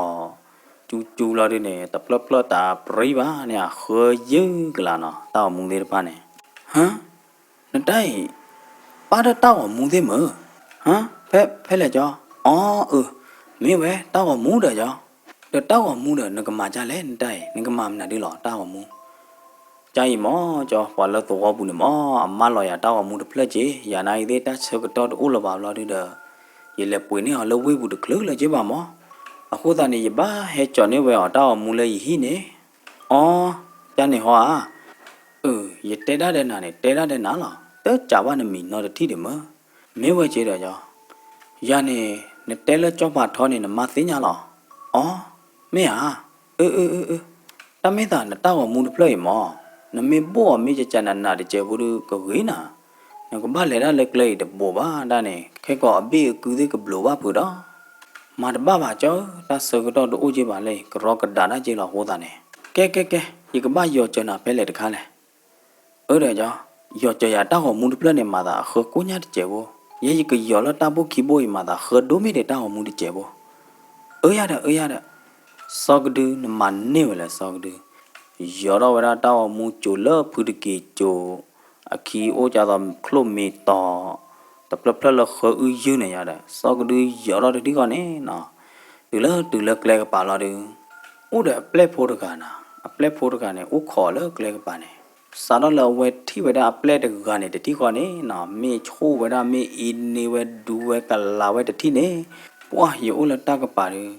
ကၠူကၠူလီၤဒုးန့ၣ် တဖျၢၣ်ဖျၢၣ်တပြံဘၣ်န့ၣ် အဃၢယုၢ်ကလာ်နီၤ တၢ်ဂီၤမူသ့ၣ်တဖၣ်န့ၣ်. ဟါ နတၢ်အံၤ ပၣ်ဒီးတၢ်ဂီၤမူသ့ၣ်မး. ဟါ ဖဲ ဖဲလဲၣ်ကၠီ. အီ အၢ မ့ၢ်ဝဲတၢ်ဂီၤမူဒီးကၠီ. ဒီးတၢ်ဂီၤမူဒီး နကမၤဒ်လဲၣ် နတၢ်အံၤ နကမၤမနုၤဒ်လဲၣ် တၢ်ဂီၤမူ. ကၠီအံၤမးကၠီ ပှၤလၢသဝီပူၤန့ၣ်မး အမၢလီၤယၤတၢ်ဂီၤမူတဖျၢၣ်က့ၤ, ယၤနာ်က့ၤသ့ၣ် တၢ်ဆၢကတီၢ်တအိၣ်လၢၤဘၣ်ဘျီဒုးဒီး ယလဲၤပှ့ၤန့ၢ်အီၤလၢဝ့ၢ်ပူၤတချုးလၢၤက့ၤဘၣ်မး. အဃိသတးန့ၣ် ယဘၣ်ဟဲကၠီၤန့ၢ်ဝဲအီၤတၢ်ဂီၤမူလၢယဟံၣ်န့ၣ်. အီ ကၠီန့ၣ်ဟီဧါ. အၢ ယတဲဒၣ်ဒီးနၤန့ၣ် တဲဒၣ်ဒီးနၤလီၤ, တကးဘၣ်နမံၤနီတထံၣ်ဒံးမး. မ့ၢ်ဝဲက့ၤဒီးကၠီ, ယၤန့ၣ် နတဲလၢကၠီဖးထီန့ၣ် နမါသ့ၣ်ညါလီၤ. အီ မ့ၢ်ဧါ. အၢ အၢ အၢ အၢ တၢ်မ့ၢ်သးနတၢ်ဂီၤမူတဖျၢၣ်အံၤမး, နမ့ၢ်ဘိၣ်အီၤမ့ၢ်ကကးနးနးတစဲးဖိဒုးကဂ့ၤနၤ, နကဘၣ်လဲၤဒၣ်လၢကျဲအံၤတဘိးဘၣ်ဒၣ်န့ၣ် ခဲကီးအဘ့ၣ်အကုသ့ၣ်ကဘျိးဘၣ်ဖုးဒီး မၤတဘၣ်ဘၣ်ကၠီဧၢ, တၢ်ဆၢကတီၢ်တအိၣ်က့ၤဘၣ်လၢ ကရီကဒးတၢ်က့ၤလီၤအဃိသတးန့ၣ်. ကဲ ကဲ ကဲ, ယကဘၣ်ယီၤစၢၤနၤဖဲလဲၣ်တခါလဲၣ်. အၢဒီးကၠီ, ယီၤစၢၤယၤတၢ်ဂီၤမူတဖျၢၣ်န့ၣ် မၤသးအဃၢကိညါတစဲးဖိ, ယဲယကယီၤလၢတၢ်ဘိၣ်ခံဘိၣ်အံၤ မၤသးဃၢဒိၣ်မ့ၢ်ဒီးတၢ်ဂီၤမူတစဲးဖိ. အၢယၤဒီး အၢယၤဒီး, စီၤကဒု နမၤန့ၢ်ဝဲလဲၣ် စီၤကဒု. ယီၤထီၣ်ဝဲဒၣ်တၢ်ဂီၤမူစိၤလၢဖုတက့ၤစိၤ, အခံအိၣ်ကၢ်သိးချိၣ်မ့ၢ်တီၤ, တဖျၢၣ်ဖျၢၣ်လၢဃၢအုယုၢ်န့ၣ်ယၤဒီး စီၤကဒုယီၤထီၣ်တထံၣ်ဃီန့ၣ်နီၤ, တုၤလၢတုၤလၢကျဲကပၤလီၤဒုး, အိၣ်ဒီးအပျဲၢ်ဖိတဂၤနီၤ, အပျဲၢ်ဖိတဂၤန့ၣ် အိၣ်ခိးလၢကျဲကပၤန့ၣ်, စးထီၣ်လၢအဝဲထံၣ်ဝဲဒၣ်အပျဲၢ်တဂၤန့ၣ် တထံၣ်ဃီန့ၣ်နီၤ, မ့ၢ်ဆိၣ်ဝဲဒၣ် မ့ၢ်အ့န့ဝဲ ဒူဝဲကလၤဝဲတထံၣ်န့ၣ်, ပှၢ်ယအိၣ်လၢတၢ်ကပၤဒုး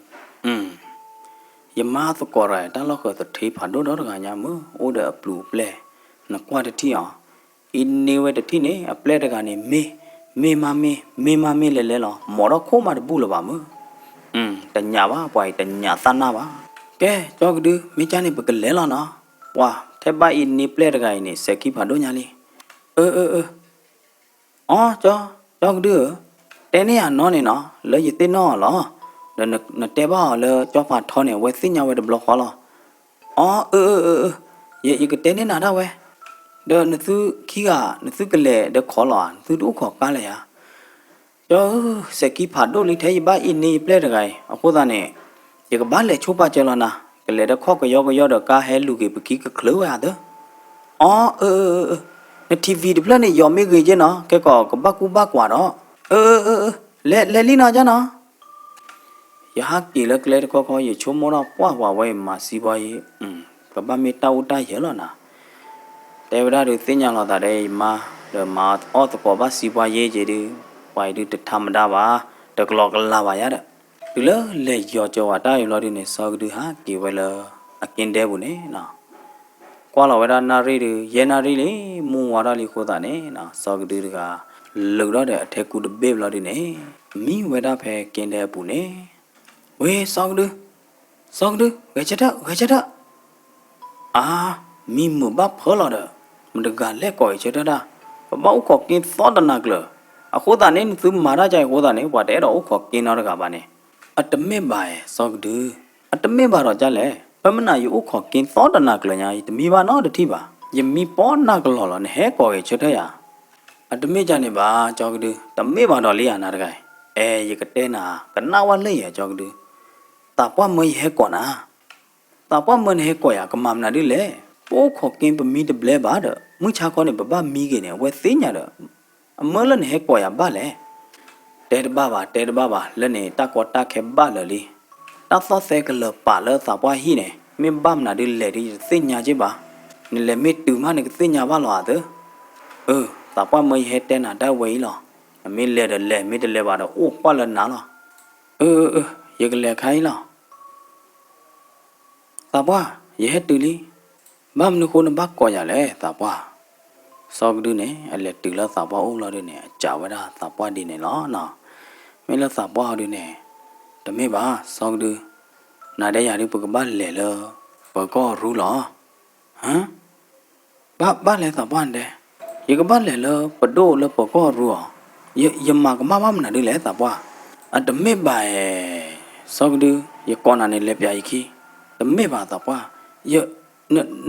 ယမါသကိးတဂၤအံၤ တၢ်လီၢ်ဃၢၤသထ့ဖးဒိၣ်ဒီတဂၤညါမး, အိၣ်ဒီးအပျုၤအပျဲၢ်, နကွၢ်တထံၣ်အီၤ, အ့န့ဝဲတထံၣ်န့ၣ် အပျဲၢ်တဂၤန့ၣ် မ့ၢ်, မ့ၢ်မးမ့ၢ်, မ့ၢ်မးမ့ၢ်လဲၤလဲၤလီၤ, မီၤထီၣ်ခိၣ်မးတဘူၣ်လၢၤဘၣ်မး, တညးဘၣ် ပှၤအံၤတညးသၣ်နၢ်ဘၣ်. ကဲ ကၠီကဒု မ့ၢ်ကၠီန့ၣ် ပကလဲၤလီၤနီၤ, ပှၤထဲဘၣ်အ့န့ပျဲၢ်တဂၤအံၤန့ၣ် စဲၤခံဖးဒိၣ်ညါလံ. အၢ အၢ အၢ, အီ ကၠီ, ကၠီကဒုဧၢ, တဲန့ၢ်ယၤနီၢ်န့ၣ်နီၤ လၢယသ့ၣ်နီၣ်အီၤလီၤ. ဒီးနတဲဘၣ်အီၤလၢကၠီဖးထီန့ၣ် အဝဲသ့ၣ်ညါဝဲတဘျီဃီလီၤ. အီ အၢ အၢ အၢ အၢ, ယ ယကတဲန့ၢ်နၤဒၣ်ဝဲ, ဒီးနသုခံဂၤ နသုကလဲၤဒီးခိးလီၤဧါ, နသုတအိၣ်ခိးကါလၢၤဧါ. ကၠီဧၢ, စဲးခံဖးဒိၣ်လံ ထဲယဘၣ်အ့ၣ်န့ၢ်ယပျဲၢ်တဂၤအံၤ, အဃိသတးန့ၣ် ယကဘၣ်လဲၤဆိပာ်စၢၤလီၤနၤ, ကလဲၤဒီးခီၣ်ကယီကယီဒီးကါဟဲလူၤက့ၤပခံကချုးဝဲဧါသၢ. အီ အၢ အၢ အၢ အၢ, နထံၣ်ဝံၤတဖျၢၣ်န့ၣ် ယီၤမ့ၢ်ဂ့ၤက့နီၤ, ခဲကီးကဘၣ်ကူဘၣ်ကွၢ်ဒီး, အၢ အၢ အၢ အၢ, လဲၤ လဲၤလံနီၤကၠီနီၤ. ယဟးက့ၤလၢကျဲတခီခီ ယဆိကမိၣ်ထီၣ်ပှၢ် ပှၤဝဲအံၤမၤစံပှၤယ့, ကဘၣ်မ့ၢ်တၢ်အိၣ်တၢ်ယၢၤလီၤနၤ. တဲဝဲဒၣ်ဒုးသ့ၣ်ညါလီၤသးဒီးယမါ, ဒီးမၤအီၣ်သကိးဘၣ်စံပှၤယ့က့ဒုး, ပှၤအံၤဒုးတထါမတၤဘၣ်, တကလီကလၤဘၣ်ယါဒီး, တုၤလၢလဲၤယီၤစၢၤဝဲတၢ်အံၤဘျီဒုးန့ၣ် စီၤကဒုဟးက့ၤဝဲလၢ အက့ဒဲပူၤန့ၣ်နီၤ. ကွၢ်လီၤဝဲဒၣ်နၣ်ရံၣ်ဒုး ယဲၢ်နၣ်ရံၣ်လံ, မူဝါထီၣ်လံအဃိသတးန့ၣ်နီၤ, စီၤကဒုတဂၤ လုးထီၣ်ဒီးအထဲကူတဘ့ၣ်ဘျီဒုးန့ၣ်, မံဝဲဒၣ်ဖဲက့ဒဲအပူၤန့ၣ်, ဝ့ၢ်စီၤကဒု, စီၤကဒု, ဂဲၤဆၢထၢၣ် ဂဲၤဆၢထၢၣ်, အါ, မံမုာ်ဘၣ်ဖၢလီၤဒီး, မတဂၤလဲၤကိးဂဲၤဆၢထၢၣ်တၢ်, ပဘၣ်အိၣ်ခိးက့သီတနၤကျၢၤ, အဃိသတးန့ၣ် နသုမၤတၢ်ကအံၤအဃိသတးန့ၣ် ပှၤတအဲၣ်ဒိးအိၣ်ခိးက့နီတဂၤဘၣ်န့ၣ်, အတမ့ၢ်ဘၣ်ဧါ စီၤကဒု, အတမ့ၢ်ဘၣ်ဒီးဒ်လဲၣ်, ဖဲမနၤယအိၣ်ခိးက့သီတနၤကျၢၤညါ ယတမံဘၣ်နီတထံၣ်ဘၣ်, ယမံပိာ်နၢ်ကလီၤလီၤ နဟဲကိးဂဲၤဆၢထၢၣ်ယၤ အတမ့ၢ်ဒ်န့ၣ်ဘၣ် စီၤကဒု, တမ့ၢ်ဘၣ်ဒီးလံဧါ နၤတဂၤအံၤ, အဲ ယကတဲနၤ, ကနၣ်ဝဲလၢယၤ စီၤကဒု, သးပှၢ်မၢယဟဲကိးနၤ, သးပှၢ်မၢနဟဲကိးယၤ ကမၤမနုၤဒ်လဲၣ်, ပအိၣ်ခိးက့ပမံတဘျဲဘၣ်ဒီး မုၢ်ဆါခီန့ၣ် ပဘၣ်မံက့ၤန့ၣ် အဝဲသ့ၣ်ညါဒီး, အမၢလၢနဟဲကိးယၤဘၣ်လဲၣ်. တဲတဘၣ်ဘၣ် တဲတဘၣ်ဘၣ် လၢန့ၣ် တၢ်ကီတၢ်ခဲဘၣ်လၢာ်လံ, တၢ်သီၣ်သဲကလၢၤပာ်လၢသးပှၢ်ဟံၣ်န့ၣ် မ့ၢ်ဘၣ်မနုၤဒ်လဲၣ်ဒ်ယတသ့ၣ်ညါက့ဘၣ်, နလဲၤမ့ၢ်တုၤမးန့ၣ် ကသ့ၣ်ညါဘၣ်လီၤဧါသၢ. အၢ, သးပှၢ်မၢယဟဲတဲနၤတၢ်ဝဲအံၤလီၤ, နမ့ၢ်လဲၤဒီးလဲၤ မ့ၢ်တလဲၤဘၣ်ဒီးအိၣ်ကွၢ်လၢနၤလီၤ. အၢ အၢ အၢ ယကလဲၤခါအံၤလီၤ. သးပှၢ်, ယဟဲတုၤလံ. ဘၣ်မနုၤဃိနဘၣ်ကိးယၤလဲၣ် သးပှၢ်. စီၤကဒုန့ၣ် အလဲၤတုၤလၢသးပှၢ်အိၣ်လီၤဒုန့ၣ် အစံးဝဲဒၣ်သးပှၢ်ဒ်န့ၣ်လီၤနီၤ. မ့ၢ်လၢသးပှၢ်အီၤဒုန့ၣ်, တမ့ၢ်ဘၣ် စီၤကဒု, နၤဒဲးယၤဒု ပကဘၣ်လဲၤလၢ ပၢၤကီၢ်ရူလီၤ. ဟါ, ဘၣ်ဘၣ်လဲၣ်သးပှၢ်နတဲ, ယကဘၣ်လဲၤလၢပဒိၣ်လၢပၢၤကီၢ်ရူအီၤ, ယမၤကမၣ်ဘၣ်မနုၤဒ်လဲၣ်သးပှၢ်. အတမ့ၢ်ဘၣ်ဧါ, စီၤကဒု, ယကိးနၤန့ၣ် လဲၤပျးယခံ, တမ့ၢ်ဘၣ်သးပှၢ်,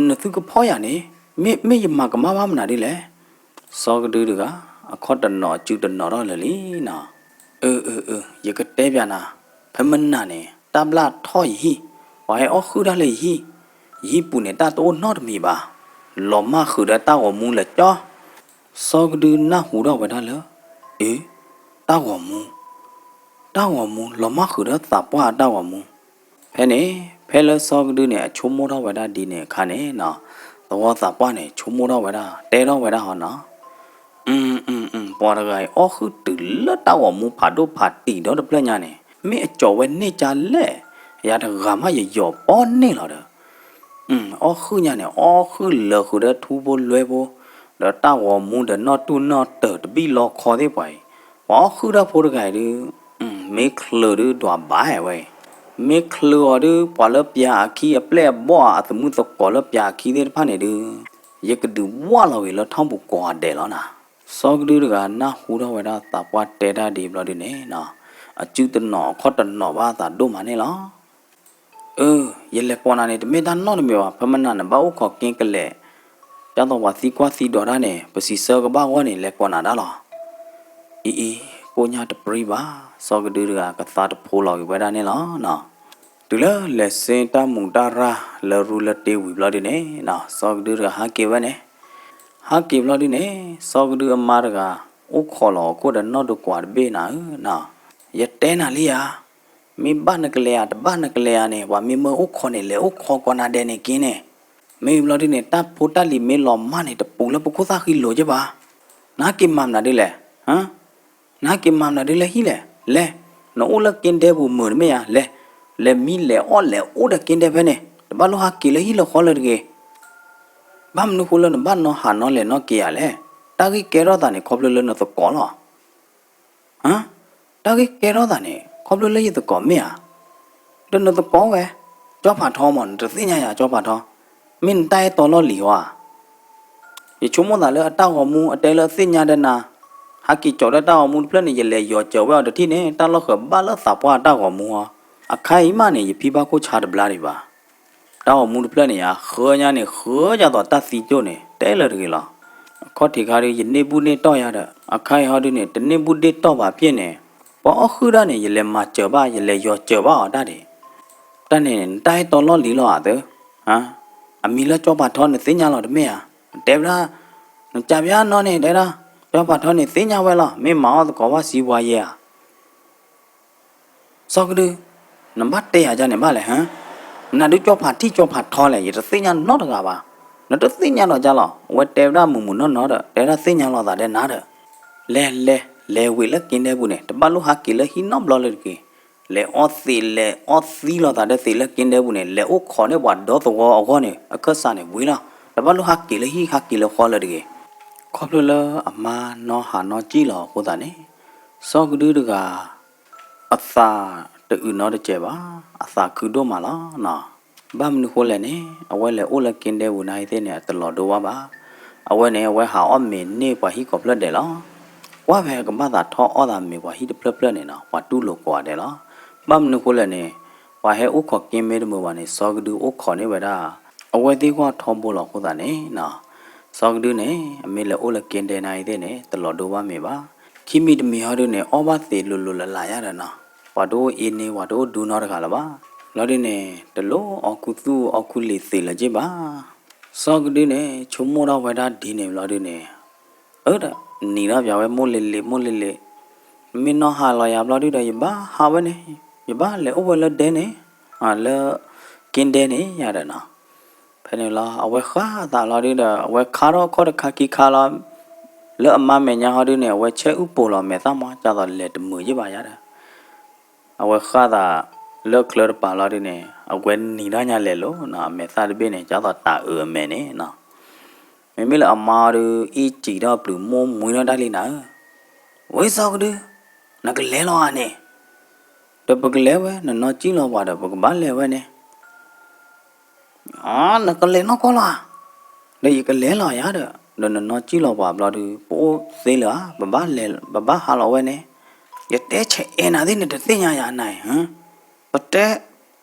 နသုကဖီၣ်ယၤန့ၣ်, မ့ၢ်ယမၤကမၣ်ဘၣ်မနုၤဒ်လဲၣ်. စီၤကဒုတဂၤ အခီၣ်တနီၤအစုတနီၤထီၣ်လၢာ်လံနီၤ. အၢ အၢ အၢ ယကတဲပျးနၤ, ဖဲမနၤန့ၣ် တၢ်ဘျၣ်ထီၣ်ယဟံၣ်, ပှၤဟဲအီၣ်ဃုာ်တၢ်လၢယဟံၣ်, ယဟံၣ်ပူၤန့ၣ် တၢ်တအိၣ်နီတမံၤဘၣ်, လီၤမၢ်ဃုာ်ဒီးတၢ်ဂီၤမူလၢာ်ကၠီ. စီၤကဒုနၢ်ဟူထီၣ်ဝဲဒၣ်လၢ, အၢ, တၢ်ဂီၤမူ, တၢ်ဂီၤမူ လီၤမၢ်ဃုာ်ဒီးသးပှၢ်အတၢ်ဂီၤမူ. ဖဲန့ၣ် ဖဲလၢစီၤကဒုန့ၣ် အဆိကမိၣ်ထီၣ်ဝဲဒၣ်ဒ်န့ၣ်အခါန့ၣ်နီၤ, သဝီသးပှၢ်န့ၣ် ဆိကမိၣ်ထီၣ်ဝဲဒၣ် တဲထီၣ်ဝဲဒၣ်ဟီနီၤ, အၢ အၢ အၢ ပှၤတဂၤအံၤ အီၣ်ဃုာ်တုၤလၢတၢ်ဂီၤမူဖးဒိၣ်ဖးတံာ်ဒီတဖျၢၣ်ညါန့ၣ် မ့ၢ်အကၠီၤဝဲန့ၢ်ကၠါလဲၣ်, ယၤတဂၤမးယယီၤပီၣ်န့ၢ်လီၤဒီး အီၣ်ဃုာ်ညါန့ၣ် အီၣ်ဃုာ်လၢာ်ဃုာ်ဒီးထူဖိလွဲဖိ, ဒီးတၢ်ဂီၤမူဒီးနီၣ်တူၢ်နီၣ်တၢၤတဘံၣ်လီခီသ့ၣ်ပှၤအံၤ, ပှၤအီၣ်ဃုာ်တၢ်ဖိတဂၤအံၤဒုး, မ့ၢ်ချုးဒုးဒွးဘၣ်ဝဲအံၤ, မ့ၢ်ချုးအီၤဒုး ပှၤလၢပျးအခံအပျဲၢ်အဘီၣ်အသမုၢ်သကိးလၢပျးအခံသ့ၣ်တဖၣ်န့ၣ်ဒုး, ယကဒုးဝၢ်လီၤဂ့ၤလၢထီၣ်ပူၤကိးဂၤဒဲးလီၤနၤ. စီၤကဒုတဂၤနၢ်ဟူထီၣ်ဝဲဒၣ်သးပှၢ်တဲတၢ်ဒ်အံၤဘျီဒုန့ၣ်, အစုတနီၤအခီၣ်တနီၤဘၣ်သးဒိၣ်မးန့ၣ်လီၤ. အၢ, ယလဲၤကိးနၤန့ၣ် တမ့ၢ်တၢ်နီတမံၤဘၣ်, ဖဲမနၤနဘၣ်အိၣ်ခိးက့ကလဲာ်, ဒ်သိးပှၤသံကွၢ်သံဒိးတၢ်န့ၣ် ပစံးဆၢကဘၣ်အဂီၢ်န့ၣ် လဲၤကိးနၤဒၣ်လီၤ. အံၤအံၤ, ကိၣ်ညါတပြံဘၣ်, စီၤကဒုတဂၤကသးတဖိလီၤက့ၤဝဲဒၣ်န့ၣ်လီၤနီၤ. တုၤလၢလဲၤစ့တၢ်မူးတၢ်ရၢ်လၢရူလၢတ့ဝံၤဘျီဒုန့ၣ်, စီၤကဒုတဂၤဟးက့ၤဝဲန့ၣ်, ဟးက့ၤဘျီဒုန့ၣ်, စီၤကဒုအမါတဂၤ အိၣ်ခိးလီၤအခိၣ်ဒီးနီၢ်ဒိကွၢ်တဘ့ၣ်နၤဧၢနီၤ. ယတဲနၤလံဧါ, မ့ၢ်ဘၣ်နကလဲၤဧါ တဘၣ်နကလဲၤဧါန့ၣ် ပှၤမ့ၢ်မၢအိၣ်ခိးန့ၣ် လဲၤအိၣ်ခိးကိးနၤဒဲးန့ၣ်က့န့ၣ်, မ့ၢ်ဘျီဒုန့ၣ် တၢ်ဖိတၢ်လံၤမ့ၢ်လီၤမၢ်န့ၣ် တပူၤလၢပခိၣ်သၣ်ဃံလိၤက့ဘၣ်. နဟးက့ၤမၤမနုၤဒ်လဲၣ်, နဟးက့ၤမၤမနုၤဒ်လဲၣ်ဟံၣ်လဲၣ်, လဲၤ, နအိၣ်လၢက့ဒဲပူၤမုာ်တမ့ၢ်ဧါ, လဲၤ, လဲၤမံလဲၤအီၣ်လဲၤအိၣ်ဒီးက့ဒဲဖဲန့ၣ်, တဘၣ်လိၣ်ဟးက့ၤလၢဟံၣ်လၢဃီလၢၤတဂ့ၤ. ဘၣ်မနုၤဃိလၢနဘၣ်နီၢ်ဟးနီၢ်လဲၤနီၢ်က့ၤဧါလဲၣ်, တၢ်ဂ့ၢ်ကဲထီၣ်သးန့ၣ် ခီဖျိလၢနသကိးလီၤ. ဟါ, တၢ်ဂ့ၢ်ကဲထီၣ်သးန့ၣ် ခီဖျိလၢယသကိးမ့ၢ်ဧါ. ဒီးနသကိးဝဲ, ကၠီဖးထီမး နတသ့ၣ်ညါယၤကၠီဖးထီ, မ့ၢ်နတၢ်အဲၣ်တီလီၢ်လံၤဧါ. ယဆိကမိၣ်သးလၢအတၢ်ဂီၤမူအတဲလၢအသ့ၣ်ညါဒီးနၤ, ဟဲက့ၤကၠီၤဒီးတၢ်ဂီၤမူတဖျၢၣ်န့ၣ် ယလဲၤယီၤစၢၤဝဲအီၤတထံၣ်န့ၣ် တၢ်လီၢ်ဃၢၤဘၣ်လၢသးပှၢ်အတၢ်ဂီၤမူဟီ, အခါအံၤမးန့ၣ် ယဖံဘၣ်ခိၣ်ဆါတဘျါဒံးဘၣ်. တၢ်ဂီၤမူတဖျၢၣ်န့ၣ်ယါ ဃၢညါန့ၣ် ဃၢယၤသိးတၢ်သံကၠိၣ်န့ၣ် တဲလၢတဂ့ၤလီၤ. အခီၣ်ထံးခါဒုး ယန့ၢ်ဘူၣ်န့ၢ်တီၢ်ယၤဒီး အခါအံၤဟီဒုးန့ၣ် တန့ၢ်ဘူၣ်ဒ့ၣ်တီၢ်ဘၣ်ဖျၢၣ်န့ၣ်, ပှၤအီၣ်ဃုာ်ဒၣ်န့ၣ် ယလဲၤမၤစၢၤဘၣ် ယလဲၤယီၤစၢၤဘၣ်အီၤတၢ်ဒံး တၢ်န့ၣ် နတၢ်အဲၣ်တီလီၢ်လံၤလီၤအသၢ, အမံၤလၢကၠီဖးထီန့ၣ်သ့ၣ်ညါလီၤတမ့ၢ်ဧါ, တဲဝဲဒၣ်, နကးပယါနီၢ်န့ၣ် တဲဒၣ်, ကၠီဖးထီန့ၣ်သ့ၣ်ညါဝဲလီၤ မ့ၢ်မၤအီၣ်သကိးဘၣ်စံးပှၤယဲဧါ စီၤကဒု, နဘၣ်တဲယၤဒ်န့ၣ်ဘၣ်လဲၣ်ဟါ, နဒုးကၠီဖးထံၣ်ကၠီဖးထီလဲၣ် ယတသ့ၣ်ညါနီတဂၤဘၣ်, နတသ့ၣ်ညါဒီးကၢ်လီၤ အဝဲတဲဝဲဒၣ်မုာ်မုာ်နီၢ်နီၢ်ဒီး တဲဒၣ်သ့ၣ်ညါလီၤသးဒဲနၤဒီး, လဲၤလဲၤ လဲၤဝံၤလၢက့ဒဲပူၤန့ၣ် တဘၣ်လိၣ်ဟးက့ၤလၢဟံၣ်နီတဘျီလၢၤတဂ့ၤ, လဲၤအီသံး လဲၤအီသံလီၤသးဒီးသ့းလၢက့ဒဲပူၤန့ၣ် လဲၤအိၣ်ခိးန့ၢ်ပှၤဒီသဝီအဂီၢ်န့ၣ် အခၢၣ်စးန့ၣ်ဝံၤလီၤ, တဘၣ်လိၣ်ဟးက့ၤလၢဟံၣ်ဟးက့ၤလၢဃီလၢၤတဂ့ၤ, ခီဖျိလၢအမါနီၢ်ဟးနီၢ်ကံၣ်လီၤအဃိသတးန့ၣ်, စီၤကဒုတဂၤ အသးတအုးနီတစဲးဘၣ်, အသးခုဒိၣ်မးလီၤ. ဘၣ်မနုၤဃိလဲၣ်န့ၣ် အဝဲလဲၤအိၣ်လၢက့ဒဲပူၤနၤအံၤသ့ၣ်န့ၣ် အတလီၤဒိဘၣ်ဘၣ်, အဝဲန့ၣ် အဝဲဟးအီၣ်မ့ၤန့ၢ်ပှၤဟံၣ်ကိးဖျၢၣ်ဒဲးလီၤ. ကွၢ်ဖဲကဘၣ်သးထီၣ်အီၣ်သးမ့ၤပှၤဟံၣ်တဖျၢၣ်ဖျၢၣ်န့ၣ်နီၤ ပှၤတူၢ်လိာ်ကိးဂၤဒဲးလီၤ. ဘၣ်မနုၤဃိလဲၣ်န့ၣ် ပှၤဟဲအိၣ်ခိးက့မ့ၢ်တမုာ်ဘၣ်န့ၣ် စီၤကဒုအိၣ်ခိးန့ၢ်ဝဲဒၣ် အဝဲသ့ၣ်ဂီၢ်ထီဘိလီၤအဃိသတးန့ၣ်နီၤ စီၤကဒုန့ၣ် အမ့ၢ်လဲၤအိၣ်လၢက့ဒဲနၤအံၤသ့ၣ်န့ၣ် တလီၤဒိဘၣ်မ့ၤဘၣ်. ခံမံၤတမံၤဟီဒုန့ၣ် အီၣ်ဘၣ်သ့းလိၤလိၤလးလးယါဒီးနီၤ ပှၤတအိၣ်အ့န့ ပှၤတအိၣ်ဒူနီတဂၤလၢၤဘၣ်. လီၤဒုန့ၣ် တလိၣ်အီၣ်ခူသူၣ်အီၣ်ခူလံၤသ့းလၢၤက့ဘၣ်. စီၤကဒုန့ၣ် ဆိကမိၣ်ထီၣ်ဝဲဒၣ်ဒ်န့ၣ်ဘျီဒုန့ၣ် အၢ ဒီးနံၤထီၣ်ပၠးဝဲ မိၢ်လ့လ့ မိၢ်လ့လ့, မ့ၢ်နီၢ်ဟးလီၤယၤဘျီဒုဒီး ယဘၣ်ဟးဝဲန့ၣ်, ယဘၣ်လဲၤအိၣ်ဝဲလၢဒဲန့ၣ်, လၢက့ဒဲန့ၣ်ယၤဒီးနီၤ. ဖဲန့ၣ်လီၤ အဝဲဃၣ်သးလီၤဒုဒီး အဝဲခါထီၣ်ခီၣ်တခါခံခါလီၤ. လၢအမါမဲာ်ညါဟီဒုန့ၣ် အဝဲဆဲးအုၣ်ပိာ်လီၤမဲာ်သၣ်မး ဒ်သိးလဲၤတမုာ်ယ့ၢ်ဘၣ်ယၤဒီး အဝဲဃၣ်သးလၢချၢတပၤလီၤဒုန့ၣ် အဝဲနံၤထီၣ်ညါလဲၤလိၤနီၤ အမဲာ်သၣ်တဘ့ၣ်န့ၣ် ဒ်သိးတၤအုးအမဲာ်န့ၣ်နီၤ. မ့မ့ၢ်လၢအမါအီၤဒု အ့ၣ်စံးထီၣ်ပျုၤမိၢ်မှံထီၣ်တၢ်လံနၤဧၢ, ဝ့ၢ်စီၤကဒု, နကလဲၤလီၤဧါန့ၣ်, ဒီးပကလဲၤဝဲ နနီၢ်ကံၣ်လီၤပှၤဒီး ပကဘၣ်လဲၤဝဲန့ၣ် အ နကလဲၤနီၢ်ကီၢ်လီၤဧါ, ဒီးယကလဲၤလီၤယၤဒီး ဒီးနနီၢ်ကံၣ်လီၤပှၤဘျီဒု ပအိၣ်သ့လၢၤဧါ, ပဘၣ်လဲၤ ပဘၣ်ဟးလီၤဝဲန့ၣ်, ယတဲဆဲးအဲၣ်နၤသ့ၣ် နတသ့ၣ်ညါယၤနၤအံၤ, ပတဲ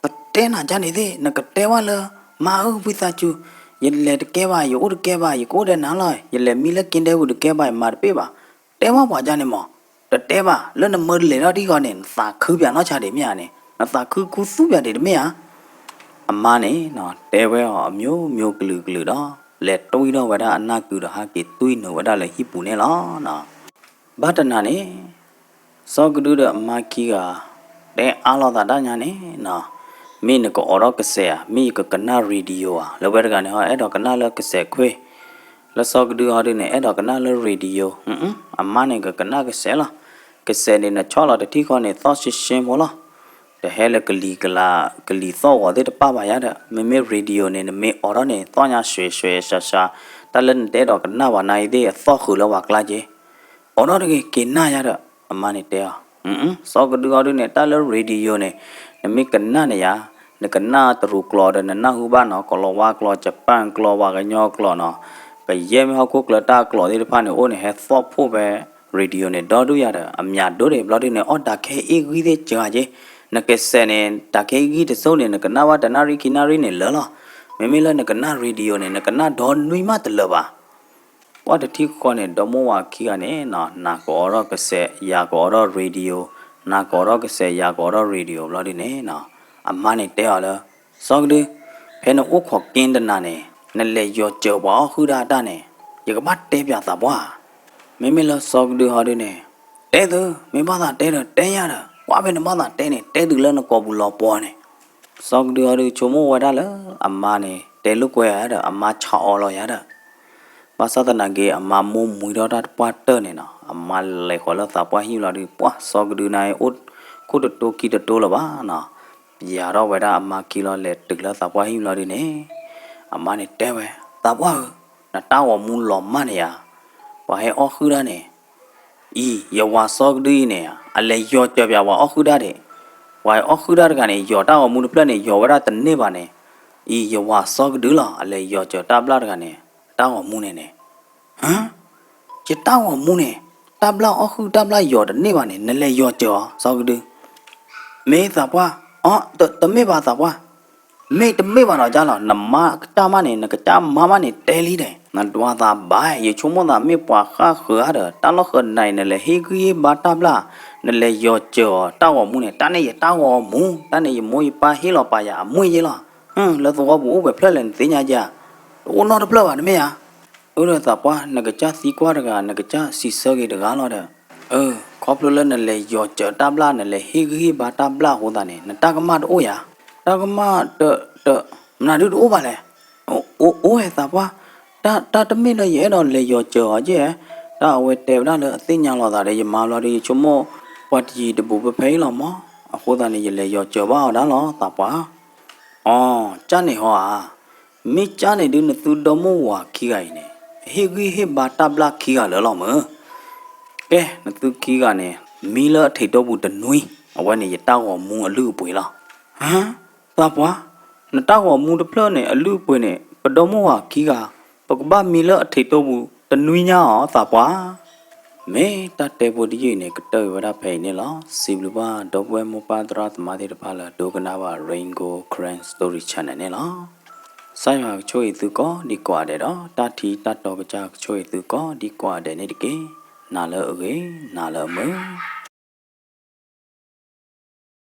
ပတဲနၤကန့ၣ်သ့ၣ် နကတဲဘၣ်လၢ မါဧၢ ဖုသးစူၤ, ယလဲၤတကဲဘၣ် ယအိၣ်တကဲဘၣ် ယကအိၣ်ဒီးနၤလီၤ, ယလဲၤမံလၢက့ဒဲပူၤတကဲဘၣ် ယမၤတပ့ၢ်ဘၣ်, တဲဘၣ်ပှၤကန့ၣ်မး, တတဲဘၣ် လၢနမၢတလဲၤထီၣ်ထံဃီန့ၣ် နသးခုပၠးနီၢ်ဆါဒံးမ့ၢ်ဧါန့ၣ် နသးခုခူသူၣ်ပၠးဒံးတမ့ၢ်ဧါ. အမါန့ၣ်နီၤ တဲဝဲအီၤအမျိုးမျိုးကလုာ်ကလုာ်ဒီး လဲၤတွံၢ်ထီၣ်ဝဲဒၣ်အနၢ်ကုၤဒီးဟဲက့ၤတွံၢ်နုာ်ဝဲဒၣ်လၢဟံၣ်ပူၤန့ၣ်လီၤနီၤ. ဘၣ်တနၤန့ၣ် စီၤကဒုဒီးအမါခံဂၤ တဲအါလိာ်သးတၢ်ညါန့ၣ်နီၤ, မ့ၢ်နကအိးထီၣ်ကစဲးဧါ, မ့ၢ်ယကကနၣ် radio ဧါ, လၢဝဲတဂၤန့ၣ်ဟီ အဲၣ်ဒိးကနၣ်လၢကစဲးခွ့ၣ်, လၢစီၤကဒုဟီဒုန့ၣ် အဲၣ်ဒိးကနၣ်လၢ radio, အမါန့ၣ်ကကနၣ်ကစဲးလီၤ. ကစဲးန့ၣ် နဆီၣ်လီၤတထံၣ်ဃီန့ၣ် သီၣ်ရှဲရှဲဖိလီၤ. တဟဲလၢကလံၤကလး ကလံၤသီၣ်ဂီၤသ့ၣ်တပၣ်ဘၣ်ယါဒီး မ့မ့ၢ် radio န့ၣ် နမ့ၢ်အိးထီၣ်န့ၣ် သီၣ်ညါရွဲးရွဲးရှါရှါ, တၢ်လၢနတအဲၣ်ဒိးကနၣ်ဘၣ်နၤအံၤသ့ၣ် အသီၣ်ဃုာ်လၢပှၤကျါက့ၤ အိးထီၣ်တဂ့ၤ က့ၤနၢ်ယါဒီး အမါန့ၣ်တဲအီၤ, စီၤကဒုအီၤဒုန့ၣ် တၢ်လၢ radio န့ၣ် နမ့ၢ်ကနၣ်န့ၣ်ယါ, နကနၣ်တရူးကျိာ်ဒီး နနၢ်ဟူဘၣ်နီၤ ကီၤလၤဝါကျိာ် ကၠပၣ်ကျိာ် ပှၤကညီကျိာ်နီၤ, ကယဲၢ်မ့ၢ်ဟီၣ်ခိၣ်ကျၢၤတၢ်ကျိာ်သ့ၣ်တဖၣ်န့ၣ် အိၣ်န့ၣ် ဟဲသီၣ်ဖှိၣ်ဖဲ radio န့ၣ် ဒီဒူၣ်ယါဒီး အမၠးဒိၣ်ဒံး ဘျီဒုန့ၣ် အီၣ်တၢ်ခဲအံၤဂံၢ်သ့ၣ်စှၤက့ၤ, နကစဲးန့ၣ် တၢ်ခဲအံၤဂံၢ်တစိၢ်န့ၣ် နကနၣ်ဘၣ်တနၣ်ရံၣ်ခံနၣ်ရံၣ်န့ၣ်လၢာ်လီၤ. မ့မ့ၢ်လၢနကနၣ် radio န့ၣ် နကနၣ်ဒီနွံမးတလၢာ်ဘၣ်. ပှၢ်တထံၣ်ဃီန့ၣ် ဒီမိၢ်ဝၤခံဂၤန့ၣ်နီၤ နၤကအိးထီၣ်ကစဲး ယၤကအိးထီၣ် radio, နၤကအိးထီၣ်ကစဲး ယၤကအိးထီၣ် radio ဘျီဒုန့ၣ်နီၤ, အမါန့ၣ်တဲအီၤလၢ စီၤကဒု, ဖဲနအိၣ်ခိးက့တနၤန့ၣ် နလဲၤယီၤစၢၤပှၤအီၣ်ဃုာ်ဒၣ်တၢ်န့ၣ် ယကဘၣ်တဲပၠးသးပှၢ်ဧါ. မ့မ့ၢ်လၢစီၤကဒုဟီဒုန့ၣ် တဲသု, မ့ၢ်ဘၣ်သးတဲဒီးတဲယၤဒီး ကွၢ်ဖဲနဘၣ်သးတဲန့ၣ် တဲတုၤလၢနကိာ်ပူၤလီၤပှီၤန့ၣ် စီၤကဒုဟီဒုဆိကမိၣ်ဝဲဒၣ်လၢ အမါန့ၣ် တဲလိာ်ကွဲဧါဒီး အမါဆးအီလီၤယၤဒီး ဘၣ်ဆၣ်သနာ်က့ အမါမိၢ်မှံထီၣ်တၢ်တပှၢ်တၢၢ်န့ၣ်နီၤ အမါလဲၤဃီၤလၢသးပှၢ်ဟံၣ်လီၤဒု ပှၢ်စီၤကဒုန့ၣ် အိၣ်ခိၣ်တတိခံတတိလၢၤဘၣ်နီၤ ပျးထီၣ်ဝဲဒၣ်အမါခံလီၤ လဲၤတုၤလၢသးပှၢ်ဟံၣ်လီၤဒုန့ၣ် အမါန့ၣ်တဲဝဲ သးပှၢ်ဧၢ, နတၢ်ဂီၤမူလီၤမၢ်န့ၣ်ဧါ, ပှၤဟဲအီၣ်ဃုာ်တၢ်န့ၣ် အံၤ ယဝၤစီၤကဒုအံၤန့ၣ် အလဲၤယီၤစၢၤပၠးပှၤအီၣ်ဃုာ်တၢ်ဒံး, ပှၤအီၣ်ဃုာ်တၢ်တဂၤန့ၣ် ယီၤတၢ်ဂီၤမူတဖျၢၣ်န့ၣ် ယီၤဝဲဒၣ်တန့ၢ်ဘၣ်န့ၣ်, အံၤ ယဝၤစီၤကဒုလီၤ အလဲၤယီၤစၢၤတၢ်ဘျၣ်တဂၤန့ၣ် တၢ်ဂီၤမူန့ၣ်န့ၣ် ဟါ, ယတၢ်ဂီၤမူန့ၣ် တၢ်ဘျၣ်အီၣ်ဃုာ်တၢ်ဘျၣ်ယီၤတန့ၢ်ဘၣ်န့ၣ် နလဲၤယီၤစၢၤအီၤ စီၤကဒု. မ့ၢ်သးပှၢ်, အီ, တမ့ၢ်ဘၣ်သးပှၢ်, မ့ၢ်တမ့ၢ်ဘၣ်ဒီးကၢ်လီၤ, နမါကစၢ်မးန့ၣ် နကစၢ်မါမးန့ၣ် တဲလံဒီး နဒွးသးဘၣ်, ယဆိကမိၣ်သးမ့ၢ်ပှၤဃၣ်ဃၢၤဧါဒီး တၢ်လီၢ်ဃၢၤနၤအံၤ နလဲၤဟ့ၣ်ဂံၢ်ဟ့ၣ်ဘါတၢ်ဘျၣ်, နလဲၤယီၤစၢၤအီၤ တၢ်ဂီၤမူန့ၣ် တၢ်န့ၣ်ယတၢ်ဂီၤမူ, တၢ်န့ၣ်ယမိၢ်ယပၢ်ဟ့ၣ်လီၤပာ်ယၤအမွေ့ယဲလီၤ. လၢသဝီပူၤအိၣ်ပှဲၤဖျၢၣ်လဲၣ် နသ့ၣ်ညါဧါ, တအိၣ်နီတဖျၢၣ်ဘၣ် တမ့ၢ်ဧါ. အၢဒီးသးပှၢ် နကစၢ်သံကွၢ်တဂၤ နကစၢ်စံးဆၢက့ၤတဂၤလီၤဒီး, အၢ ခီဖျိလၢနလဲၤယီၤစၢၤတၢ်ဘျၣ် နလဲၤဟ့ၣ်ဂံၢ်ဟ့ၣ်ဘါတၢ်ဘျၣ်အဃိသတးန့ၣ် နတၢ်ကမၣ်တအိၣ်ဧါ. တၢ်ကမၣ်တ, တ, မနုၤဒုတအိၣ်ဘၣ်လဲၣ်. အိၣ်, အိၣ်ဧါသးပှၢ်, တၢ်, တၢ်တမ့ၢ်လၢယအဲၣ်ဒိးလဲၤယီၤစၢၤအီၤကဲ, တၢ်အဝဲတဲဝဲဒၣ်လၢအသ့ၣ်ညါလီၤသးဒီး ယမါဘျီဒီး ယဆိကမိၣ် ပှၤတယံၤတဘူးဖဲဖဲအံၤလီၤမး, အဃိသတးန့ၣ် ယလဲၤယီၤစၢၤဘၣ်အီၤဒၣ်လီၤ သးပှၢ်. အီ, ကၢ်န့ၣ်ဟီဧါ, မ့ၢ်ကၢ်န့ၣ်ဒု နသုဒီမိၢ်ဝၤခံဂၤအံၤန့ၣ် ဟ့ၣ်ဂံၢ်ဟ့ၣ်ဘါတၢ်ဘျၣ်ခံဂၤလၢာ်လီၤမၢ်. ကဲ နသုခံဂၤန့ၣ် မံလၢအထံးတိၢ်ပူၤတနွံ, အဝဲန့ၣ်ယတၢ်ဂီၤမူအလုၢ်အပှ့ၤလီၤ. ဟါ, သးပှၢ်, နတၢ်ဂီၤမူတဖျၢၣ်န့ၣ် အလုၢ်အပှ့ၤန့ၣ် ပဒီမိၢ်ဝၤခံဂၤ, ပကဘၣ်မံလၢအထံးတိၢ်ပူၤတနွံညါအီၤ သးပှၢ်. မ့ၢ်တၢ်တဲဖိတယုၢ်အံၤန့ၣ် ကတၢၢ်ဝဲဒၣ်ဖဲအံၤန့ၣ်လီၤ. စံးဘျုးဘၣ် ဒီပုၢ်ဝဲၢ်မိၢ်ပၢ်သရၣ်သမါသ့ၣ်တဖၣ်လၢဒိကနၣ်ဘၣ် Rain Gold Karen Story Channel န့ၣ်လီၤ. ကစၢ်ယွၤကဆိၣ်ဂ့ၤသုကိးဒံကိးဂၤဒဲးဒီး တၢ်ထံတၢ်တီကစၢ်ကဆိၣ်ဂ့ၤသုကိးဒံကိးဂၤဒဲးန့ၣ်တက့ၢ်. နၤလၢအဂ့ၤ, နၤလၢအမုာ်.